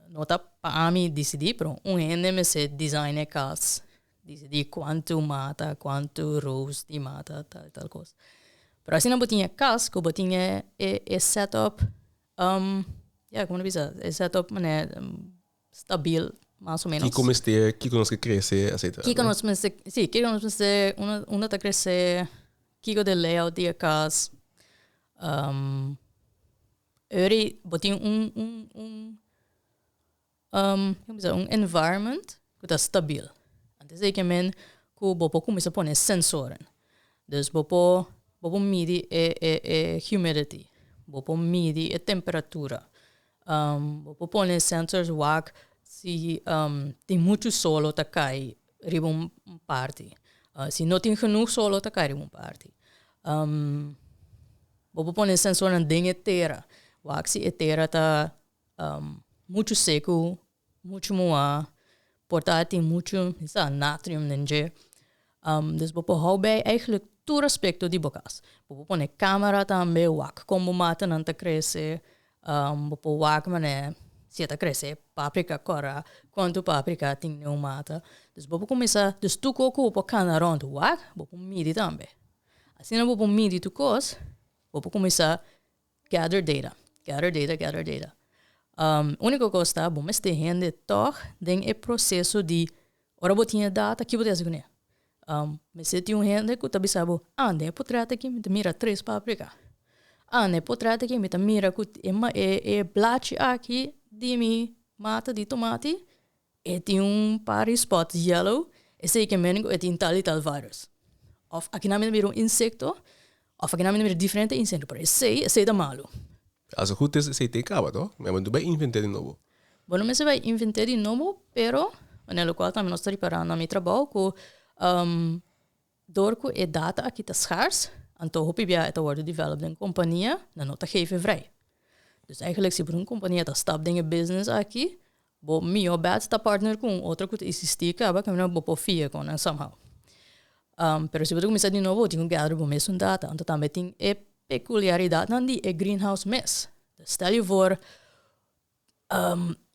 no ta pa ami disidí pero un hende mester design e kas, disidí kuantu mata, kuantu roos di mata tal tal kos. Pero asina bo tin e kas ku bo tin e setup ya komo ta bisa e setup manera stabil mas o menos. Kiko mester, kiko nos ke krese, etcetera. Kiko nos mester, sí, kiko nos mester, unda, unda ta krese, kiko de layout di e kas. Um, eri bo tin un, un, un, um, hoe bisa, un environment ku ta stabil. Antes ei ke men ku bo por kuminsá pone sensoren. Dus bo por, bo por midi e, e, e humidity, bo por midi e temperatura, Bo por pone sensors wak si tin muchu solo ta kai riba un parti. Si no tin genoeg solo ta kai riba un parti. Bo por pone sensornan den e tera. Wak si e tera ta muchu seku, muchu muhá, por ta tin muchu, mi sa, natrium den dje. Dus bo por hou bij eigenlijk tur aspecto di bo cas. Bo por pone camera tambe, wak con bo matanan ta crece. Bo por wak mane si e ta crece paprika cora, cuanto paprika tin den un mata. Dus bo por cuminsa, dus tur cos cu bo por cana rond wak, bo por midi tambe. Asina bo por midi tur cos, bo por cuminsa gather data, gather data, gather data. Unico cos ta, bo mester hende tog den e proceso di ora bo tin e data, ki bo ta haci cune? Mester tin un hende cu ta bisa bo, ah, den e potret aki mi ta mira tres paprika. Ah, den e potret aki mi ta mira cu e e blachi aki di mi mata di tomati e tin un par di spots yellow, esey ke menen cu e tin tal y tal virus. Of aki nan mi ta mira un insecto, of aki nan mi ta mira diferente insecto, pero esey, esey ta malo. Als het goed is, esey tin caba, toch? Mi a bay invent'é di nobo. Bo no mester bay invent'é di nobo, pero, manera locual tambe nos ta ripara na mi trabou, cu door cu e data aki ta schaars, anto hopi bia e ta wordo develop den compania, nan no ta geef e vrij. Dus eigenlijk si por un compania ta stap den e business aki, bo mihó bet ta partner cu un otro cu ta existi caba, caminda bo por fia con nan somehow. Pero si bo ta cuminsa di nobo, bo tin cu gather bo mesun data, anto tambe tin e peculiaridadnan di e greenhouse mes. Stel je voor,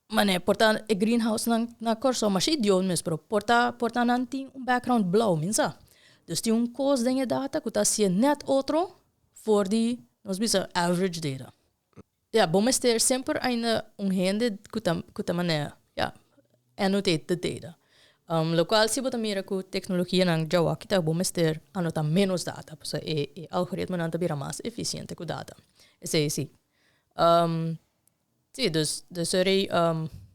Mane, por ta e greenhouse nan na Kòrsou masha idioot mes, pero por ta por ta nan tin un background blou, mi sa. Dus tin un kos den e data ku ta hasié nèt otro for di nos bisa average data. Ya, bo mester semper ainda un hende ku ta ku ta mane, ya, annotate the data. Lokual si bo ta mira ku teknologianan djawoki ta bo mester anota ménos data, pasobra e e algoritmonan ta bira mas efisiente ku data. Esei si. Sí, dus, dus sorry,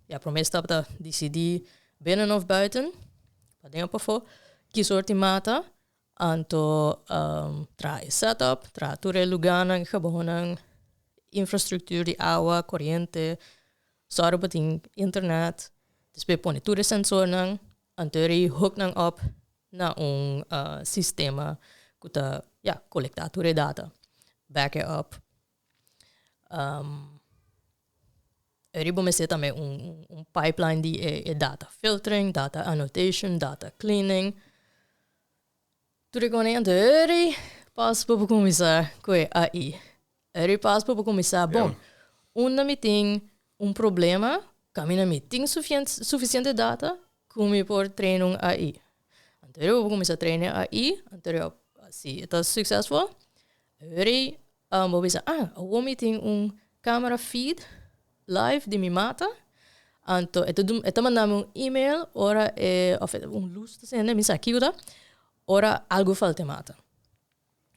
ja, promé stap ta disidí binnen of buiten, paden of pafó, ki soort di mata, anto traha e setup, traha tur e lugánan, gebouwnan, infrastructuur di awa, koriente, sòru pa tin internet, despues pone tur e sensornan, anto e hook nan op na un sistema ku ta, ja, kolektá tur e data, back e up. Um, riba mester tambe un, un pipeline di e, e data filtering, data annotation, data cleaning. Tur e kone anto eri pas pa bo kuminsá ku e AI. Eri pas pa bo kuminsá, bon, unda mi tin un problema, kaminda mi tin sufisiente data ku mi por train un AI. Anto eri bo kuminsá train e AI, anto eri si e ta successful, eri Bo bisa, ah, awor mi tin un camera feed live di mi mata, anto e ta dun, e ta manda mi un email ora e, of un luz ta sende, mi sa kiko ta, ora algo falta e mata.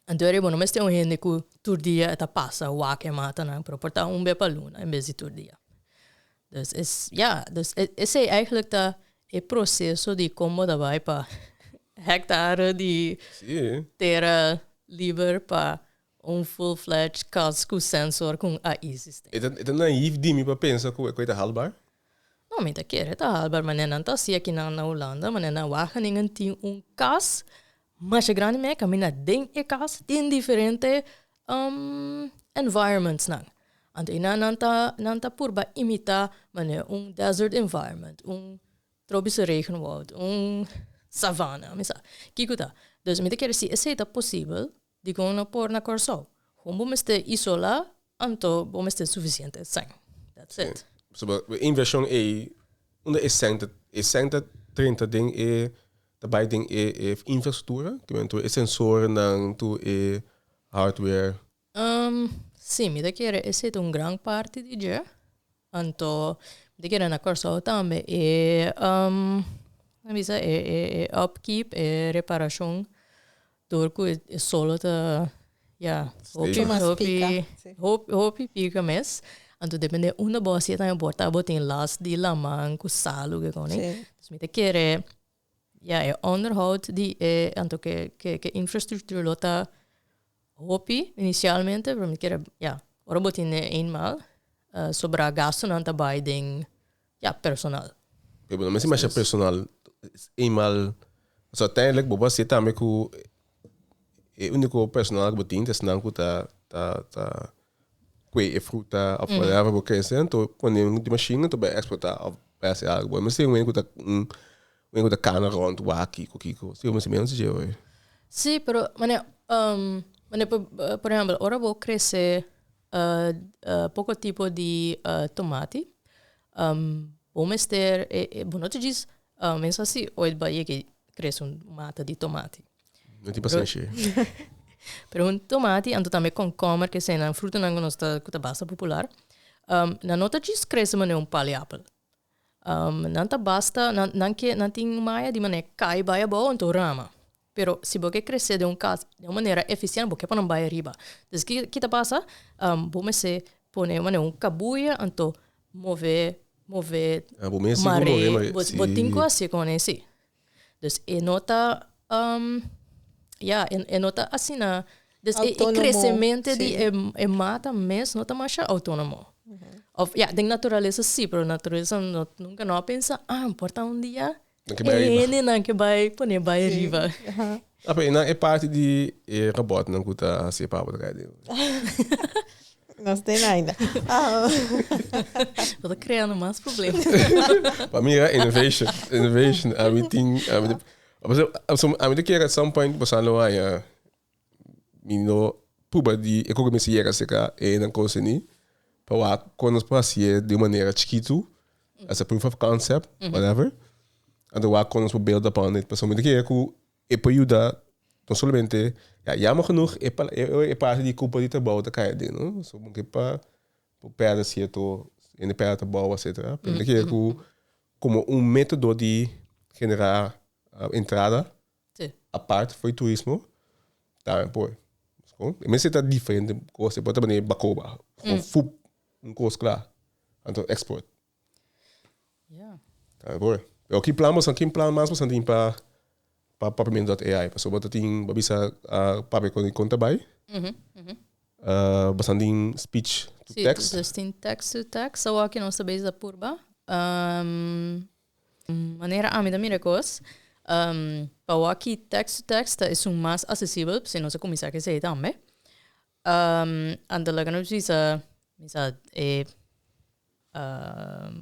Anto eri bo no mester un hende ku tur dia e ta pasa wak e matanan, pero por ta un be pa luna en bes di tur dia. Dus es, ya, dus esei eigenlijk ta e proceso di kon bo ta bai pa hectare di tera liber pa un full-fledged kas ku sensor ku un AI systeem. E ta, e ta naïef di mi pa pensa ku e ta haalbaar? No, mi ta kere ta haalbaar, manera nan ta hasi akinan na Hulanda, manera na Wageningen tin un kas masha grandi mei kaminda den e kas tin diferente environmentsnan. Anto einan nan ta nan ta purba imitá manera un desert environment, un tropische regenwoud, un savana, mi sa kiko ta. Dus mi ta kere si esei ta posibel, dikon no por na Kòrsou? Kon bo mester isolá, anto bo mester sufisiente sèn. That's it. So e invershon ei, unda e sèn ta, e sèn ta drenta den e, ta bai den e e infrastruktura? Ke men tur e sensornan, tur e hardware? Sí, mi ta kere esei ta un gran parti di dje. Anto mi ta kere na Kòrsou tambe e mi bisa e e e upkeep, e reparashon dor ku e solo ta ya hopi hopi hopi hopi pika mes. Anto depende unda bo a siña tambe por ta bo tin las di laman ku salu ke koni. Dus mi ta kere ya e onderhoud di e anto ke ke ke infrastructuur lo ta hopi inicialmente pero mi kere ya ora bo tin e eenmaal sobra gastonan ta bai den ya personal. Pero bo no mester masha personal eenmaal so uiteindelijk bo por haci tambe cu e unico personal cu bo tin ta esnan cu ta ta ta kue e fruta of whatever bo kere haci anto pone di machine anto bai exporta of bai haci algo. Bo mester un hende cu ta un. Un ku ta kana rond wak kiko kiko. Si mi menos dje hoy. Sí, pero mane, mane por, por ehempel, ora bo crece poco tipo di tomati, bo mester, bo no ta djis, mester si ooit bai yega crece un mata di tomati. No tin pasenshi. Pero un tomati, anto tambe komkommer, ke eseinan frutanan ku nos ta, ku ta basta popular, nan no ta djis krese manera un pal di apel. Nan ta basta, nan, nan ke, nan tin un maya di manera kai bai abou anto rama. Pero si bo ke krese den un kas den un manera efisiente, bo ke pa nan bai ariba. Dus ki, ki ta pasa? Bo mester pone manera un kabuya anto move, move, Ah, bo mester move, mare, mare, bo, bo tin si. ku hasi kon esei. Dus e no ta, ja, e no ta asina, dus e Autónomo, crecemento di sí. e mata mes no ta masha autónomo. Of ja, den naturalesa sí, pero naturalesa no, nunca no a pensa, ah, por ta un dia Nan ke bai e riba. hendenan ke bai pone bai riba. Ah, pero e parti di e robotnan ku ta hasi e papa ta kai den. Nos tin ainda. Ah. Bo ta creando mas problema. Pa mi era innovation. Innovation. Ami tin, ami ta, ami ta kere at some point boso lo haña mi no prueba di e ku mi si yega cerca e nan konseni pa wak kon nos por hasié di un manera chikitu as a proof of concept, whatever. Anto wak kon nos por build upon it. Pasobra mi ta kere ku E por yuda no solamente, ya jammer genoeg e pa e parti di culpa di trabou ta cay aden no, so bo ke pa bo perde cierto hende perde trabou etcetera, pero mi ta kere cu como un metodo di genera entrada apart for e turismo tambe por, e mester ta diferente cos, e por ta manera bacoba, fup un cos cla anto export. Ja. Ta por. Pero ki plan boso, ki plan mas boso tin pa pa papiamento.ai? Pasobra bo ta tin, bo bisa uh, papia kon kon ta bai. Mm -hmm. Boso tin speech to Sí, text. dus tin text to text, so aki nos ta bezig ta purba. Manera ami ta mira kos, pa waki text to text ta esun mas asesibel, si nos a kuminsá ku esei tambe. Anto loke nos bisa, bisa e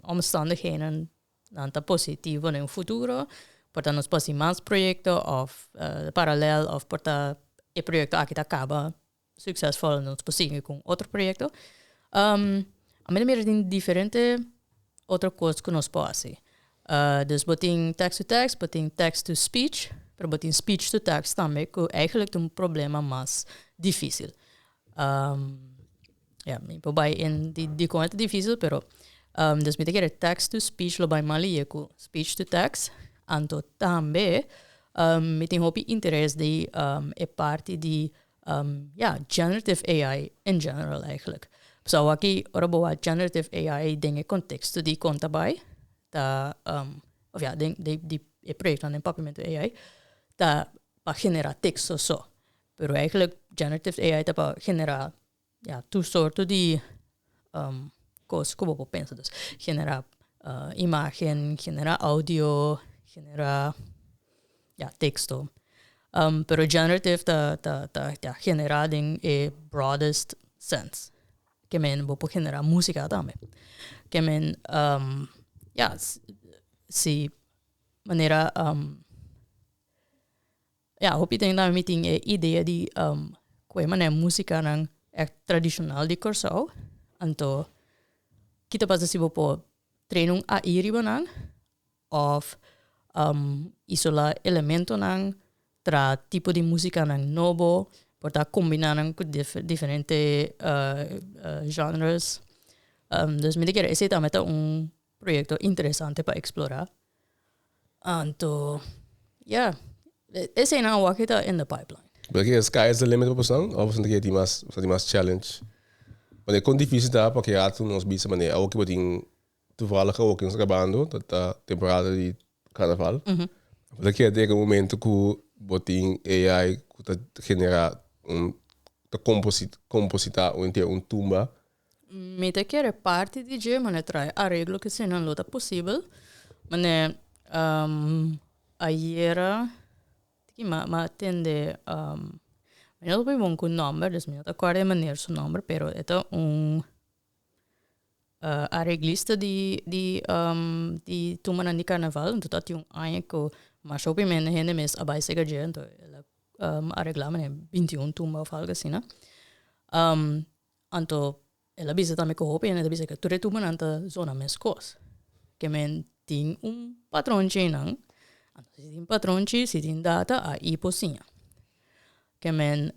omstandigheden nan ta positivo den futuro, por ta nos por hasi mas proyekto òf paralel òf por ta e proyekto aki ta kaba suksesvol nos por sigui ku un otro proyekto. Ami ta mira tin diferente otro kos ku nos por hasi. Dus bo tin text to text, bo tin text to speech, pero bo tin speech to text tambe ku eigenlijk ta un problema mas difísil. Ja, mi por bai in di dikon e ta difísil, pero dus mi ta kere text to speech lo bai mas lihe ku speech to text. Anto tambe mi tin hopi interes di e parti di ja, generative AI in general eigenlijk. So awaki ora bo wak generative AI den e konteksto di kon ta bai, ta of ja, den di e proyektonan den Papiamento AI, ta pa genera teksto so. Pero eigenlijk generative AI ta pa genera ja, tur soorto di kos ku bo por pensa. Dus genera imagen, genera audio, genera ja, teksto. Pero generative ta ta ta ja, genera den e broadest sense. Ke men bo por genera músika tambe. Ke men ja, si manera Ja, hopi ten tambe mi tin e idea di ku e manera musikanan ègt tradishonal di Kòrsou. Anto ki ta pasa si bo por train un AI riba nan òf isolá elementonan, traha tipo di musikanan nobo, por ta kombiná nan ku diferente genres. Dus mi ta kere esei tambe ta un proyekto interesante pa eksplorá. Anto, ja, eseinan awor aki ta in the pipeline. Bo ta kere sky is the limit pa bosonan of boso ta kere tin mas, boso tin mas challenge? Pasobra kon dificil ta pa kere atu nos bisa manera awor ki bo tin toevallig awor ki nos ta grabando ta ta temporada di carnaval. Bo ta kere den e momento ku bo tin AI ku ta genera un ta composit composita un henter un tumba. Mi ta kere parti di dje, mane trae areglo ke eseinan lo ta posibel. Mane ayera ki mi a tende mi no ta por bon ku nomber, dus mi no ta kòrda e meneer su nomber, pero e ta un. Areglista di di di tumbanan di karnaval, anto ta tin un aña ku masha hopi men hende mes a bai sega dje, anto el a areglá manera 21 tumba òf algu asina. Anto el a bisa tambe ku hopi hende ta bisa ku tur e tumbanan ta zona meskos. Ke men tin un patronchi einan, anto si tin patronchi, si tin data, a i por siña. Ke men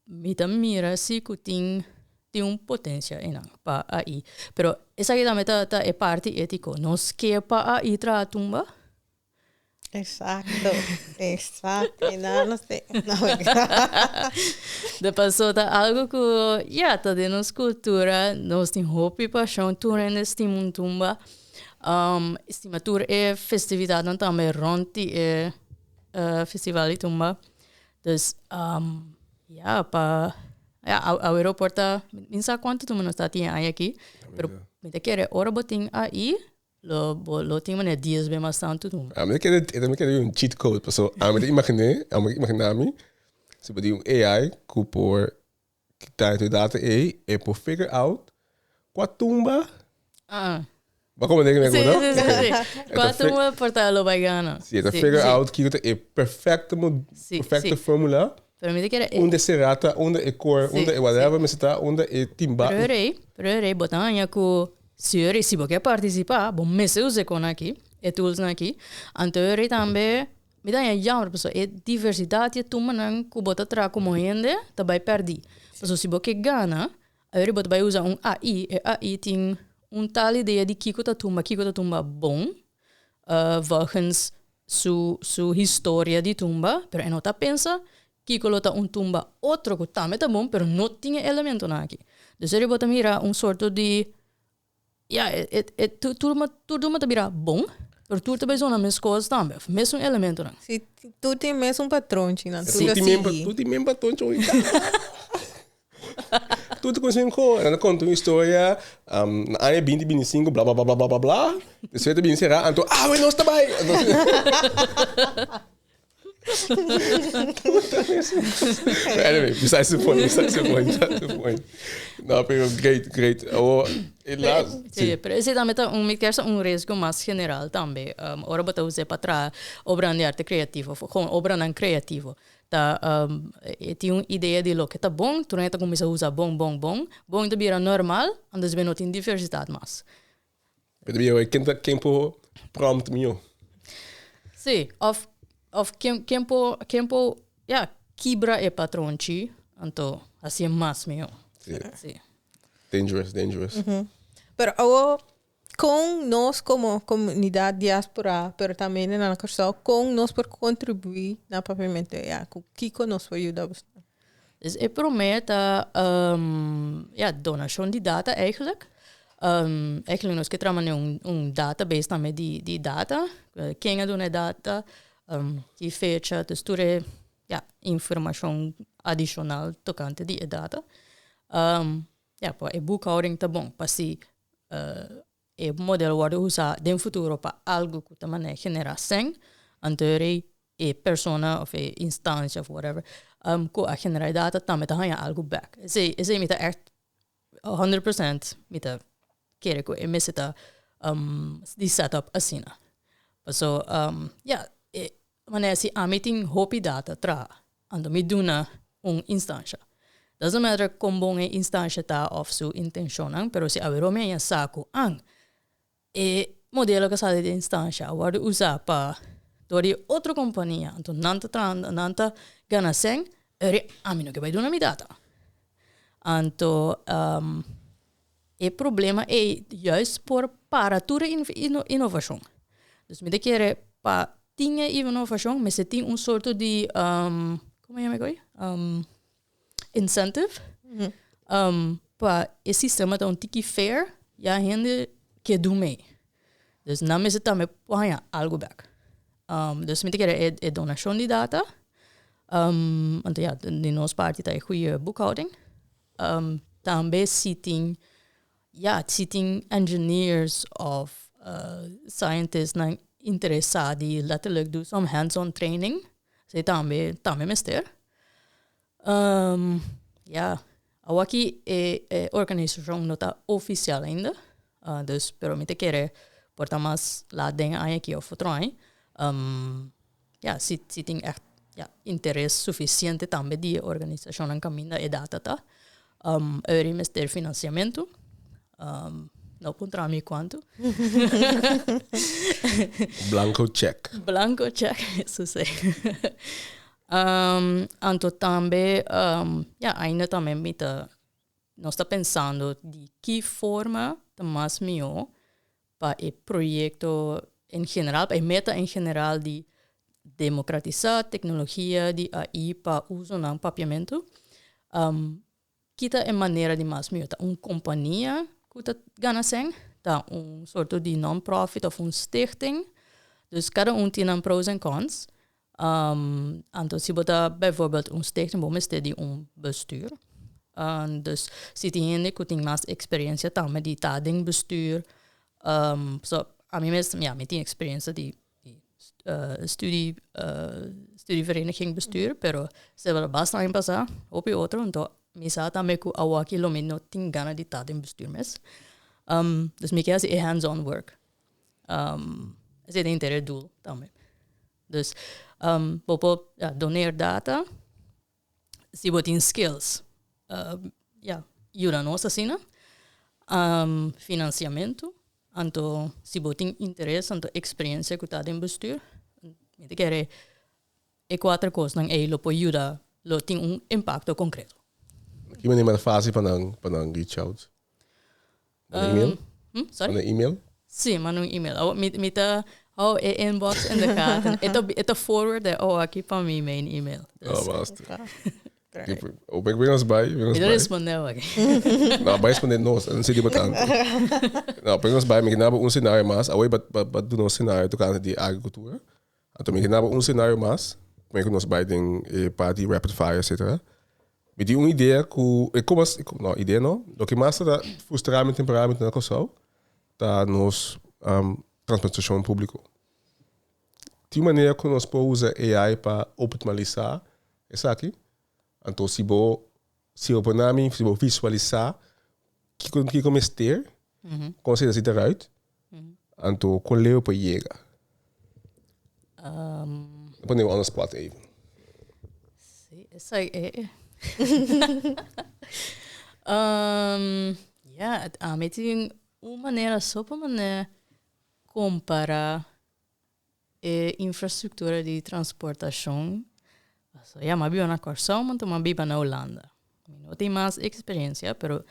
Mi ta mira si ku tin tin un potensia einan pa AI. Pero esaki tambe ta ta e parti étiko. Nos ke pa AI traha tumba? Exacto, exacto. Y nada no sé. No, De paso ta algo ku ya ta den nos kultura, nos tin hopi pashon, tur hende stima un tumba. Stima tur e festividatnan tambe rònt di e festival di tumba. Dus ja, pa ja, awero por ta, mi sa cuanto tumba nos ta tin aña aki, pero mi ta kere ora bo tin AI, lo bo lo tin manera dies be mas tantu tumba. Ami ta kere, e ta kere un cheat code, paso ami ta imaginé, ami ta imaginá mi, si bo tin un AI ku por kita e data ei, e por figure out kua tumba. Ah. Bo comprende kico mi Sí, sí, sí, sí. Kua tumba por ta lo bai gana. Sí, e ta figure out kico ta e perfecto, perfecto formula. Pero mi ta kere. Unda e serata, unda e cor, unda e whatever mester ta, unda e timba. Pero rei, pero rei, bo ta haña cu si rei, si bo ke participa, bo mester usa e con aki, e tools nan aki. Anto rei tambe Mi ta haña jammer pasobra e diversidat di e tumbanan ku bo ta traha komo hende ta bai pèrdí. Pasobra si bo ke gana, ayori bo ta bai usa un AI, e AI tin un tal idea di kiko ta tumba, kiko ta tumba bon, volgens su su historia di tumba, pero e no ta pensa kiko lo ta un tumba otro ku tambe ta bon, pero no tin e elementonan aki. Dus ayori bo ta mira un sorto di Ja, e, e, tur, tur, tur duma ta bira bon, pero tur ta bezona mes cos tambe, of mesun elementonan. Si, tur tin mesun patronchinan, tur ta sigui. Tur tin men patronchi hoy. Tur ta conoce mejor. Nan ta conta un historia, na aña 2025, bla bla bla bla bla bla. Despues ta bin cera, anto, ah, we nos ta bay. Anyway, besides the point, besides the point, besides the point. No, pero great, great. Oh, e la, sí. Pero ese tambe ta un, mi kier sa un riesgo mas general tambe. Ora bo ta us'é pa traha obranan di arte creativo, of gewoon obranan creativo. Ta, e tin un idea di loke ta bon, tur hende ta cuminsa usa bon, bon, bon. Bon ta bira normal, anto bo no tin diversidad mas. Pero mi oe, ken ta ken por prompt mihó? Sí, of of ken ken por ken por ja, kibra e patronchi, anto hasié mas mihó. Sí. Sí. Dangerous, dangerous. Pero awo kon nos komo komunidat diaspora, pero tambe na Kòrsou, kon nos por kontribuí na Papiamentu AI? Ku kiko nos por yuda boso? Dus e promé ta ja, donashon di data eigenlijk. Eigenlijk nos ke traha manera un un database tambe di di data. Ken a duna e data, ki fecha, dus tur e ja, informashon adishonal tokante di e data. Ja, pa e boekhouding ta bon, pa si e modelo wòrdu usá den futuro pa algu ku ta manera generá sèn, anto e e persona òf e instansia òf whatever ku a generá e data tambe ta haña algu bèk. Esei esei mi ta ègt 100% mi ta kere ku e mester ta di set up asina. Paso ya e manera si ami tin hopi data traha anto mi duna un instansha. Doesn't matter kon bon e instansha ta òf su intenshonnan, pero si awe mi haña sa ku an e modelo ku a sali di e instansha a wòrdu usá pa dor di otro kompania, anto nan ta trahando, nan ta gana sèn, eri ami no ke bai duna mi data. Anto e problema ei juist por para tur e inovashon. Dus mi ta kere pa tin e inovashon mester tin un sorto di, como yama e koe? Incentive pa e sistema ta un tiki fair ya hende ke dun mee. Dus nan mester tambe por haña algu bek. Dus mi ta kere e donashon di data, anto ya di nos parti ta e goeie boekhouding. Tambe si tin ya si tin engineers of scientistnan interesa di letterlijk do some hands on training, esei tambe tambe mester. Ya, awor aki e organisashon no ta ofisial ainda. Dus, pero mi ta kere por ta mas laat den e aña aki of otro aña. Ya, si, si tin echt ya, interes suficiente tambe di e organisacionnan caminda e data ta. Eur mester financiamento. No puntra mi cuanto. Blanco check. Blanco check, eso sí. Anto tambe, ya, ainda tambe mi ta, nos ta pensando di ki forma ta mas mihó pa e proyecto en general, pa e meta en general di democratisa tecnologia di AI pa usonan papiamento. Ki ta e manera di mas mihó? Ta un compania cu ta gana cen? Ta un soorto di non-profit of un stichting? Dus cada un tin nan pros en cons. Anto si bo ta bijvoorbeeld un stichting, bo mester di un bestuur. Dus si tin hende cu tin mas experiencia tambe di ta den bestuur. So ami mes, ja, mi tin experiencia di studie, studievereniging bestuur, pero se bala basta aña pasá, hopi otro, anto mi sa tambe ku awaki lo mi no tin gana di ta den bestuur mes. Dus mi ke hasi e hands-on work. Esei ta henter e doel tambe. Dus bo por doneer data si bo tin skills, ya, yuda nos asina. Financiamento, anto si bo tin interes, anto experiencia cu ta den bestuur, mi ta kere e cuater cosnan ey lo por yuda, lo tin un impacto concreto. Ki manera mas facil pa nan, pa nan reach out? Manda email? Sorry? Manda email? Sí, manda un email. Oh, mi, mi ta hou e inbox in de gaten. E ta, e ta forward e oh aki pa mi main email. Dus. Oh, basta. Oh, ben, ben ons bij, ben ons Mi ta bij. responde aki. Nou, bij responde nos, en zit importante. Nou, ben ons bij, mi naba un scenario mas. Away, bat, bat, bat doen ons scenario tocante di agricultura. Anto mi naba un scenario mas, mi nos bij den eh, party rapid fire, etcétera. Mi tin un idea ku e komo no idea no, loke mas ta frustra mi temporalmente na Kòrsou ta nos transportashon públiko. Tin manera ku nos por usa AI pa optimalisá esaki? Anto si bo si bo pone ami si bo visualisá kiko kiko mester kon esei ta sita eruit anto kon leu por yega? Pone bo on the spot even. Sí, esei e. Ja, ami tin un manera so pa manera compara e infrastructura di transportacion. Paso ya, mi a biba na Kòrsou, mi a biba na Hulanda. Mi no tin mas experiencia, pero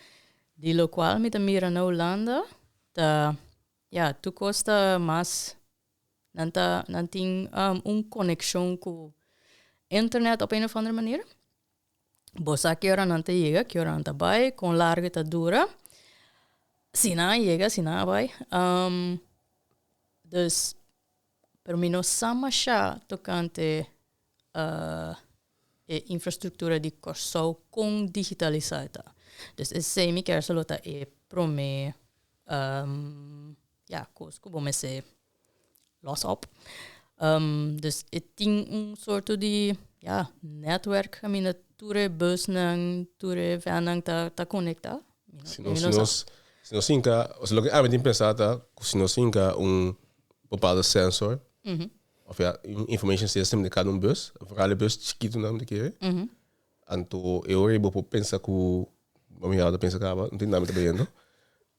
di locual mi ta mira na Hulanda ta, ya, tur cos ta mas Nan ta, nan tin un konekshon ku internet op een of andere manier. Bo sa ki ora nan ta yega, ki ora nan ta bai, kon largu ta dura. Si nan a yega, si nan a bai. Dus, pero mi no sa masha tokante e infrastruktura di Kòrsou kon digitalisá e ta. Dus esei mi kier solo ta e promé ja, kos ku bo mester los op. Dus e tin un sorto di ja, netwerk kaminda tur e busnan, tur e vannan ta ta konektá. Si nos, si nos, si nos hinka, osea loke ami tin pensa ta ku si nos hinka un bepaalde sensor of ja, un information system den kada un bus, vooral e bus chikitonan mi ta kere, anto e ora ei bo por pensa ku, bo mi ta pensa kaba, no tin nada mi ta bayendo.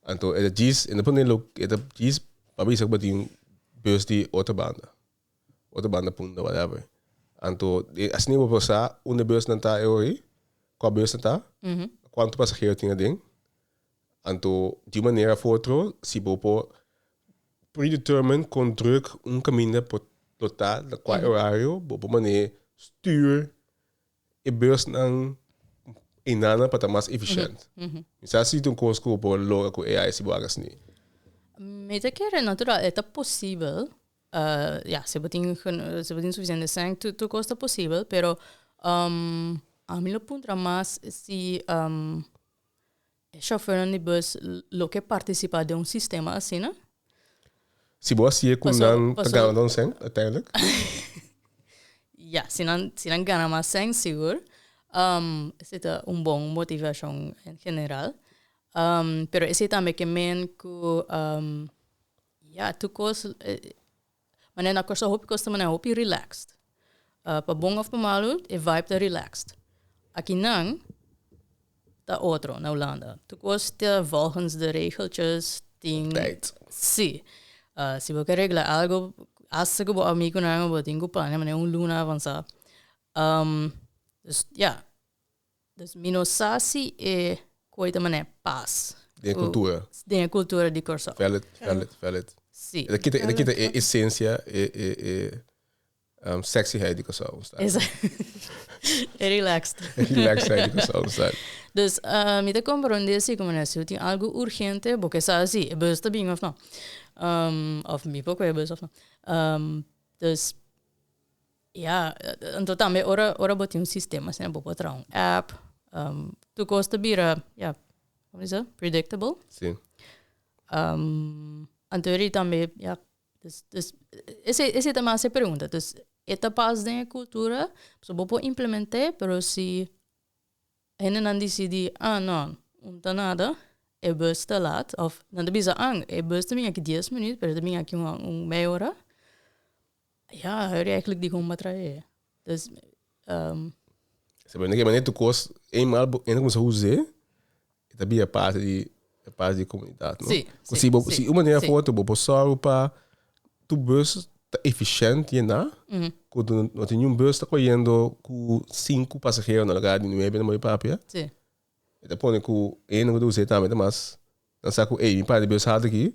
Anto e ta djis, e no pone lo, e ta djis pa bisa ku bo tin bus di otro banda, otro banda punda whatever. Anto asina bo por sa unda e busnan ta e ora ei, kua bus nan ta, kuantu pasahero tin aden. Anto di un manera of otro si bo por predetermine kon druk un kaminda por lo ta na kua orario bo por manera stuur e busnan enanan pa ta mas efficiënt. Mi sa si ta un kos ku bo por logra ku AI si bo haga asina. Mi ta kere natural e ta posibel, ya si bo tin si bo tin sufisiente sèn tur kos ta posibel pero ami lo puntra mas si e shofèrnan di bus lo ke partisipá den un sistema asina. Si bo hasié ku nan ta gana don sèn uiteindelijk? Ya, si nan si nan gana mas sèn sigur. Esei ta un bon motivashon en general. Pero esei tambe ke men ku ya tur kos manera na Kòrsou hopi kos ta manera hopi relaxed. Pa bon òf pa malu e vibe ta relaxed. Akinan ta otro na Hulanda. Tur kos ta volgens de regeltjes tin. Tijd. Si. Si bo ke regla algo hasta ku bo amigunan bo tin ku plania manera un luna avansá. Dus ya. Dus mi no sa si e koe ta manera pas. Den e kultura. Den e kultura di Kòrsou. Valid, valid, valid. Si. E ta kita, e ta kita e esensia, e, e, e um, sexyheid di Kòrsou. E relaxed. E relaxedheid di Kòrsou, sa. Dus uh, mi ta komprondé si ku manera si bo tin algu urgente, bo ke sa si e bus ta bin òf no. Um, òf mi por kohe e bus òf no. Um, dus Ja, anto tambe ora ora bo tin un sistema asina bo por traha un app, um, tur kos ta bira, ja, como dice, predictable. Sí. Um, anto eri tambe, ja, dus, dus ese, ese ta mas e pregunta. Dus e ta pas den e cultura, so bo por implementé, pero si hendenan disidí, ah no, un ta nada, e bus ta lat, of nan ta bisa, ah, e bus ta bin aki dies minuut, pero e ta bin aki un, un mei ora. Ja, hou eigenlijk di kon batrae. Dus, um, Se bem que maneira tu cos eenmaal eenmaal começa a usar, e ta bia parte di parte di comunidad, no? Sí, Ku sí, si bo sí, si un manera sí. for otro bo por sòru pa tu bus ta eficiënt yená, ku tu no tin niun bus ta koyendo ku sinku pasahero na lugar di nuebe na moe papia. Sí. E ta pone ku e hende ku ta us'é tambe ta mas nan sa ku ey mi para di bus haltu aki,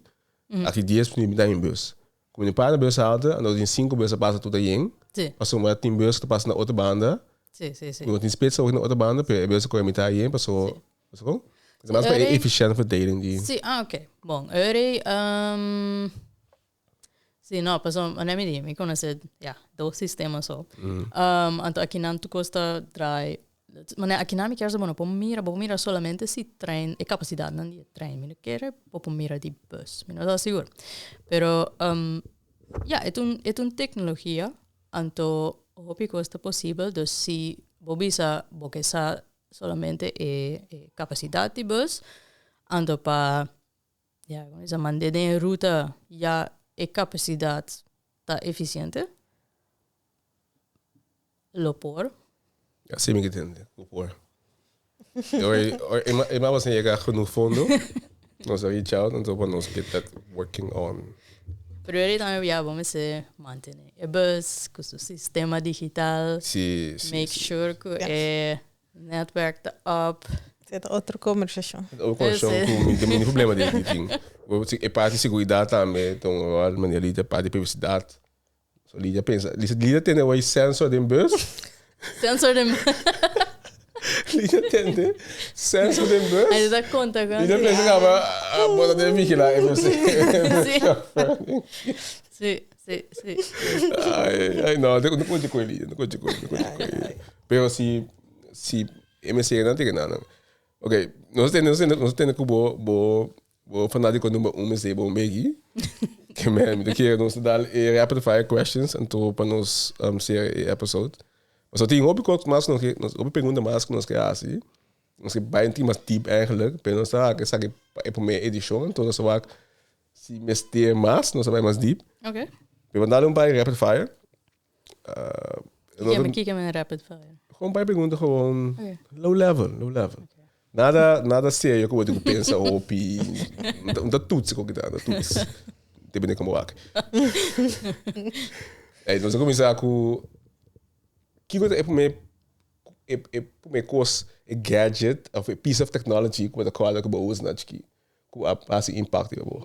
aki dies minüt mi ta den bus. Ku mi para na bus haltu anto tin sinku bus a pasa tur ta yen, pasobra tin bus ku ta pasa na otro banda, ku no tin spits na otro banda pero e bus a kohe mitad yen pasobra pasobra kon? Ta mas pa e efishènt verdeling di. Sí, ah oké. Bon, eri Sí, no, pasobra manera mi di, mi konosé, ya, dos sistema so. Anto akinan tur kos ta draai, manera akinan mi kier sa bo no por mira, bo por mira solamente si trein, e kapasidatnan di e trein, mi no kere bo por mira di bus, mi no ta sigur. Pero, ya, e ta un, e ta un teknologia, anto hopi kos ta posibel, dus si bo bisa bo ke sa solamente e e kapasidat di bus, anto pa Ja, como dice, mand'é den e ruta ya e capacidad ta eficiente. Lo por. Ja, sí mi ke tende, lo por. Oi, oi, e ma, e ma was yega genoeg fondo. Nos a reach out, anto pa nos get that working on. Pero eri tambe ya bo mester mantene e bus cu su sistema digital. Sí, sí, Make sí. sure cu e Netwerk ta up. Esei ta otro kombersashon. Otro kombersashon ku mi tin mini problema di di tin. E parti di seguridat tambe ta un ròl, manera Lidia parti di privasidat. So Lidia pensa, Lidia tende awor e sensor den bus. Sensor den bus. Lidia tende sensor den bus. Ai ta konta ku. Lidia pensa ku aba bo ta debe vigilá e bus. Si. Si, si, si. Ai, ai, no, no konta ku Lidia, no konta ku, no konta ku. Pero si si e mester nan tin nan. Ok, nos tende nos tende nos tende ku bo bo bo fanátiko number un mester bo un begi. Ke men mi ta kere nos ta dal e rapid fire questions anto pa nos um, sera e episode. Pasobra tin hopi kos mas ku nos ke nos hopi pregunta mas ku nos ke hasi. Nos ke bai un mas deep eigenlijk, pero nos ta wak esaki pa e prome edishon anto nos ta wak si mester mas nos ta bai mas deep. Ok. Pero bo dal un par rapid fire. Kiko me kiko me rapid fire? Gewoon paar pregunta gewoon Okay. low level, low level. Nada, nada serio como digo pensa hopi. Un ta toets ko kita, un toets. Depende como wak. Hey, nos a comienza ku kiko ta e prome e e prome kos e gadget of e piece of technology ku bo ta kòrda ku bo usa na chikí ku a hasi impact riba bo.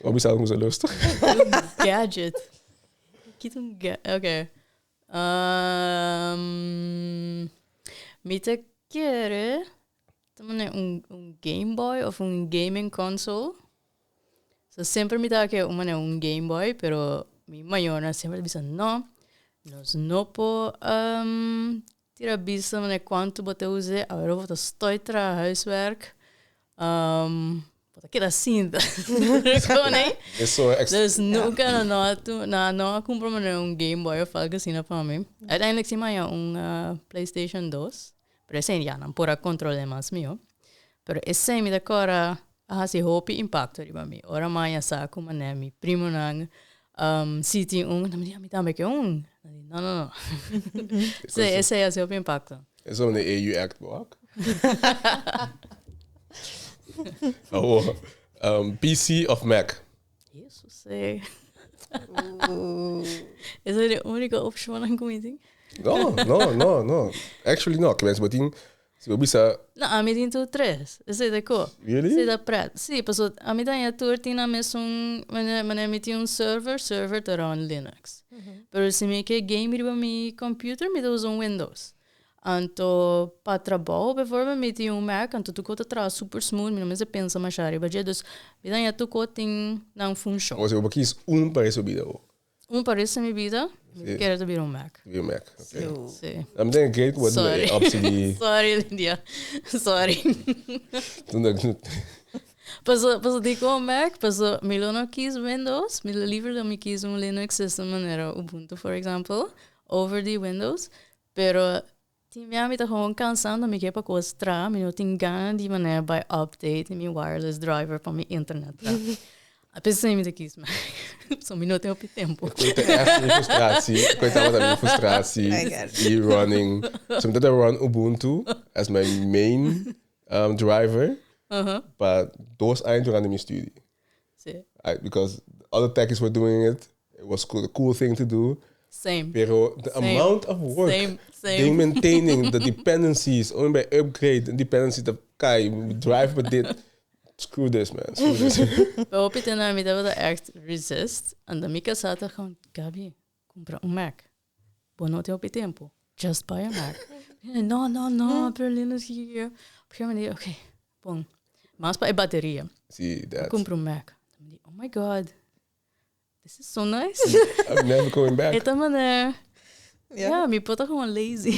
Wat bisa como lustig? Un gadget. Kit un ga oké. Um, mi ta kere ta mane un, un Game Boy of un gaming console. So semper mi ta ke un mane un Game Boy, pero mi mayornan semper ta bisa no, nos no por um, tira bisa mane cuanto bo ta use, awor bo ta stoy traha huiswerk. Um, bo ta keda sinta. Koning. Eso ex Dus nunca no no tu na no a cumpra mane un Game Boy of algo asina pa mi. Uiteindelijk si maya un uh, PlayStation 2. Pero ese ya nan por a controle mas mio. Pero esei mi ta kòrda a hasi hopi impakto riba mi. Ora mi a sa ku manera mi primonan si tin un, mi di, mi tambe ke un. Nan di, no, no, no. Sí, esei a hasi hopi impakto. Eso ta e EU Act bo wak. Awor, PC of Mac? Jesus, eh. Esa e única opcionnan ku mi tin. No, no, no, no. Actually no. Ke mens bo tin, si bo bisa. No, ami tin tur tres. Esei ta ko. Really? Esei ta pret. Sí, paso ami ta haña tur tin nan mesun, manera, manera mi tin un server, server ta run Linux. Pero si mi ke game riba mi computer, mi ta usa un Windows. Anto pa trabou bijvoorbeeld mi tin un Mac, anto tur ko ta traha super smooth, mi no mester pensa masha riba dje, dus mi ta haña tur ko tin nan funshon. Ose bo kies un pa resto bida bo? Un pa resto mi bida, mi kere ta bira un Mac. Bira un Mac, ok. Si. Mi ta great ku bo duna e optie di. Sorry Lydia, sorry. Paso, paso dikon Mac? Paso mi lo no kies Windows, mi lo liever lo mi kies un Linux system manera Ubuntu for example, over di Windows. Pero tin bia mi ta gewoon cansa anto mi ke pa cos tra, mi no tin gana di manera bai update mi wireless driver pa mi internet tra. Apesar mi ta kies Mac, so mi no tin hopi tempo. Koe ta echt mi frustratie, koe tabata mi frustratie di running. So mi tabata run Ubuntu as my main driver pa dos aña durante mi studie. Sí. I, because other techies were doing it, it was cool, the cool thing to do. Same. Pero the Same. amount of work Same, same. in maintaining the dependencies, only by upgrade, the dependency ta kai, drive but dit. Screw this, man. Screw this. Pero hopi te na mi tabata echt resist. En dan mi casa ta gewoon, Gabi, compra un Mac. Bo no tin hopi tempo. Just buy a Mac. No, no, no, pero Linux hier. Op een gegeven moment, oké, bon. Mas pa e bateria. See, that. Compra un Mac. Dan di, oh my God, this is so nice. I'm never going back. Esta manera, Ja. ja, mi por ta gewoon lazy.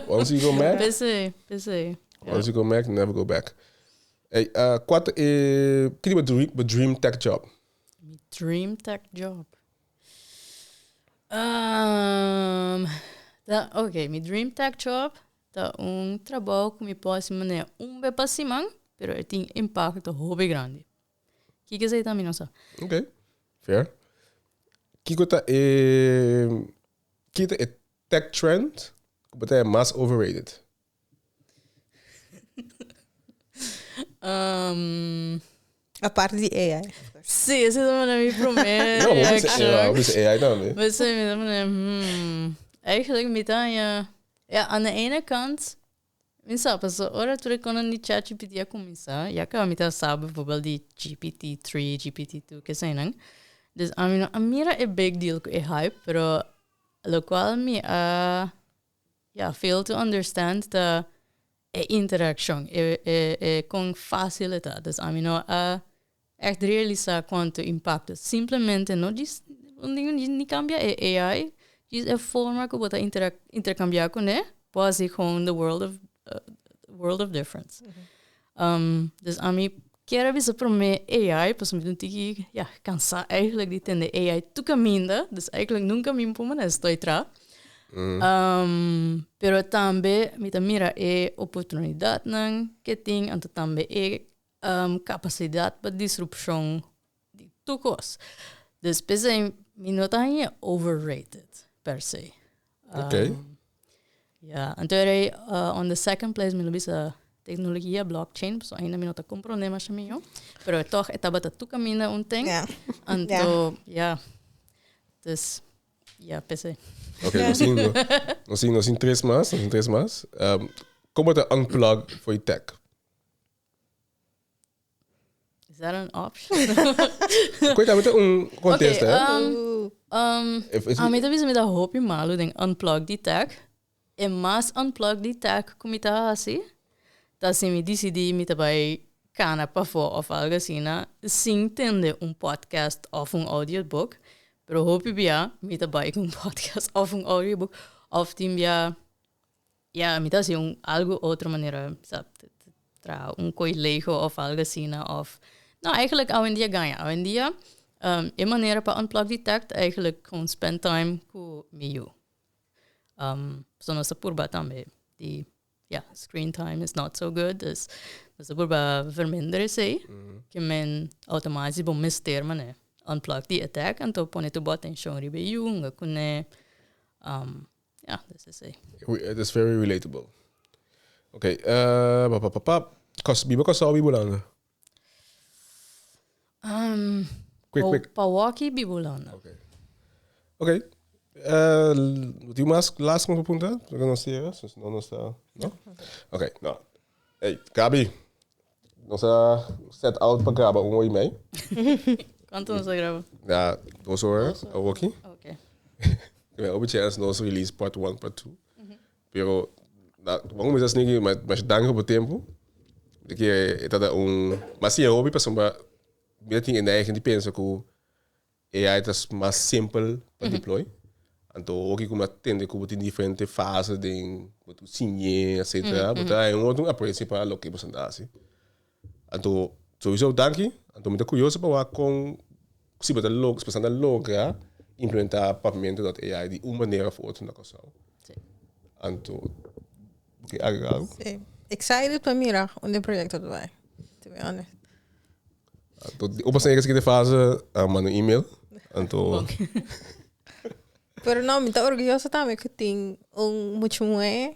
Once you go Mac, P'esei, p'esei. once you go Mac, never go back. Hey, kua ta e, kiko ta bo dream, bo dream tech job? Mi dream tech job. Um, ta, ok, mi dream tech job ta un trabou ku mi por hasi manera un be pa siman, pero e tin impakto hopi grandi. Kiko esei ta mi no sa. Ok, fair. Kiko ta e, kiko ta e tech trend ku bo ta e mas overrated? Um, Aparte di AI. Sí, ese ta mi promé No, bo bisa reaction. AI, bo bisa AI tambe. Maar sí, mi ta manera, Eigenlijk mi ta haña, ja, aan de ene kant, mi sa, paso ora tur e konan di ChatGPT a kuminsá, ya kaba mi ta sa bijvoorbeeld di GPT-3, GPT-2, keseinan. Dus ami no a mira e big deal ku e hype, pero lokual mi a Ja, fail to understand ta e interakshon, e e e kon fásil e ta. Dus ami no a ègt realisá kuantu impakto. Simplemente no djis ni kambia e AI, djis e forma ku bo ta interkambiá kuné por hasi gewoon the world of world of difference. Dus ami kier a bisa promé AI pasobra mi ta un tiki, ja, kansá eigenlijk di tende AI tur kaminda, dus eigenlijk nunka mi por manera stoi tra. Pero tambe mi ta mira e oportunidatnan ke tin, anto tambe e kapasidat pa disrupshon di tur kos. Dus p'esei mi no ta haña overrated per se. Ok. Ja, anto era ei on the second place mi lo bisa tecnologia blockchain, pasobra ainda mi no ta comprende masha miho, pero toch e tabata tur caminda un ten. Anto, ja, dus ja, p'esei. Ok, nos tin, nos tin, nos tin tres mas, nos tin tres mas. Como ta unplug for e tech? Is that an option? Koe tambe ta un contesta, okay, eh? Um, um, a mi ta bisa mi ta hopi malu den unplug di tech. E mas unplug di tech ku mi ta hasi, ta si mi disidí mi ta bai kana pafó of algo asina sin tende un podcast of un audiobook. Pero hopi bia mi ta bai ku un podcast of un audiobook of tin bia Ya, mi ta hasi un algo otro manera, sa, traha un koe lego of algo asina of, no, eigenlijk awendia gaña. Awendia um, e manera pa unplug di tech ta eigenlijk gewoon spend time ku mi yu. Um, so nos ta purba tambe di, yeah, screen time is not so good. Dus nos a purba verminder esei. Ke men automatisch bo mester manera unplug di e tech anto pone tur bo atencion riba e yu, hunga kuné. Yeah, dus esei. It is very relatable. Okay, pa pa pa pa. Kos, biba Kòrsou o biba Hulanda? Quick, quick. Pa woki biba Hulanda. Okay. Okay. Uh, tin mas last ku punta? Porque nos cierra, so no nos ta, no? Okay, no. Hey, Gabi, nos a set out pa graba un hora y mei. Cuanto nos a graba? Ja, 2 ora, awoki. Okay. Mi a chance nos release part 1, part 2. Pero, na, vamos começar assim, mas danki pa tempo. De que e un, mas sim, hobby pasobra mi tin e neiging di pensa ku AI ta mas simpel pa deploy. Anto, oki ku mi a tende ku tin diferente fase den bo ta siñ'é, etcetera. Bo ta un otro aprecio pa loke bo ta hasi. Anto, sowieso danki. Anto mi ta curioso pa wak kon si bo ta log, si bo ta logra implementa papiamento.ai di un manera of otro na Kòrsou. Anto, bo ke agrega algo? Sí. Excited pa mira unda e proyecto ta bai, to be honest. Anto, op a siguiente fase, manda un email. Anto, Pero no, mi ta orguyoso tambe ku tin un mucha muhé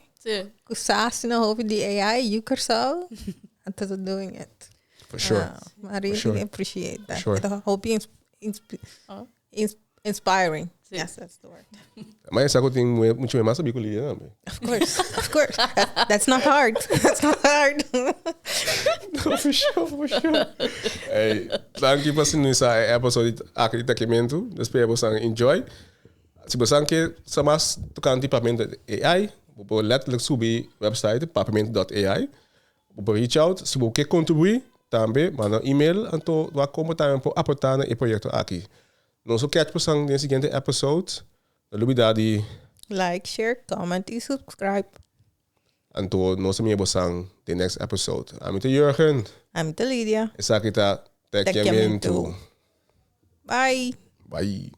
ku sa asina hopi di AI, yu Kòrsou, anto ta doing it. For sure. I really appreciate that. Sure. E ta hopi inspiring. Yes, that's the word. Maar esa ku tin mucha muhé mas sabí ku Lidia tambe. Of course, of course. That's not hard. That's not hard. No, for sure, for sure. Hey, danki pa sintonisa e episode aki di Tekiamentu. Espero boso enjoy. Si boso ke sa mas tokante Papiamento AI, bo por letterlijk subi website papiamento.ai. Bo por reach out. Si bo ke kontribuí, tambe manda un email anto wak kon bo tambe por aportá na e proyekto aki. Nos lo catch boso den e siguiente episode. No lubida di. Like, share, comment y subscribe. Anto nos ta mira bosan den next episode. Ami ta Jurgen. Ami ta Lidia. Esaki ta Tekiamentu. Bye. Bye.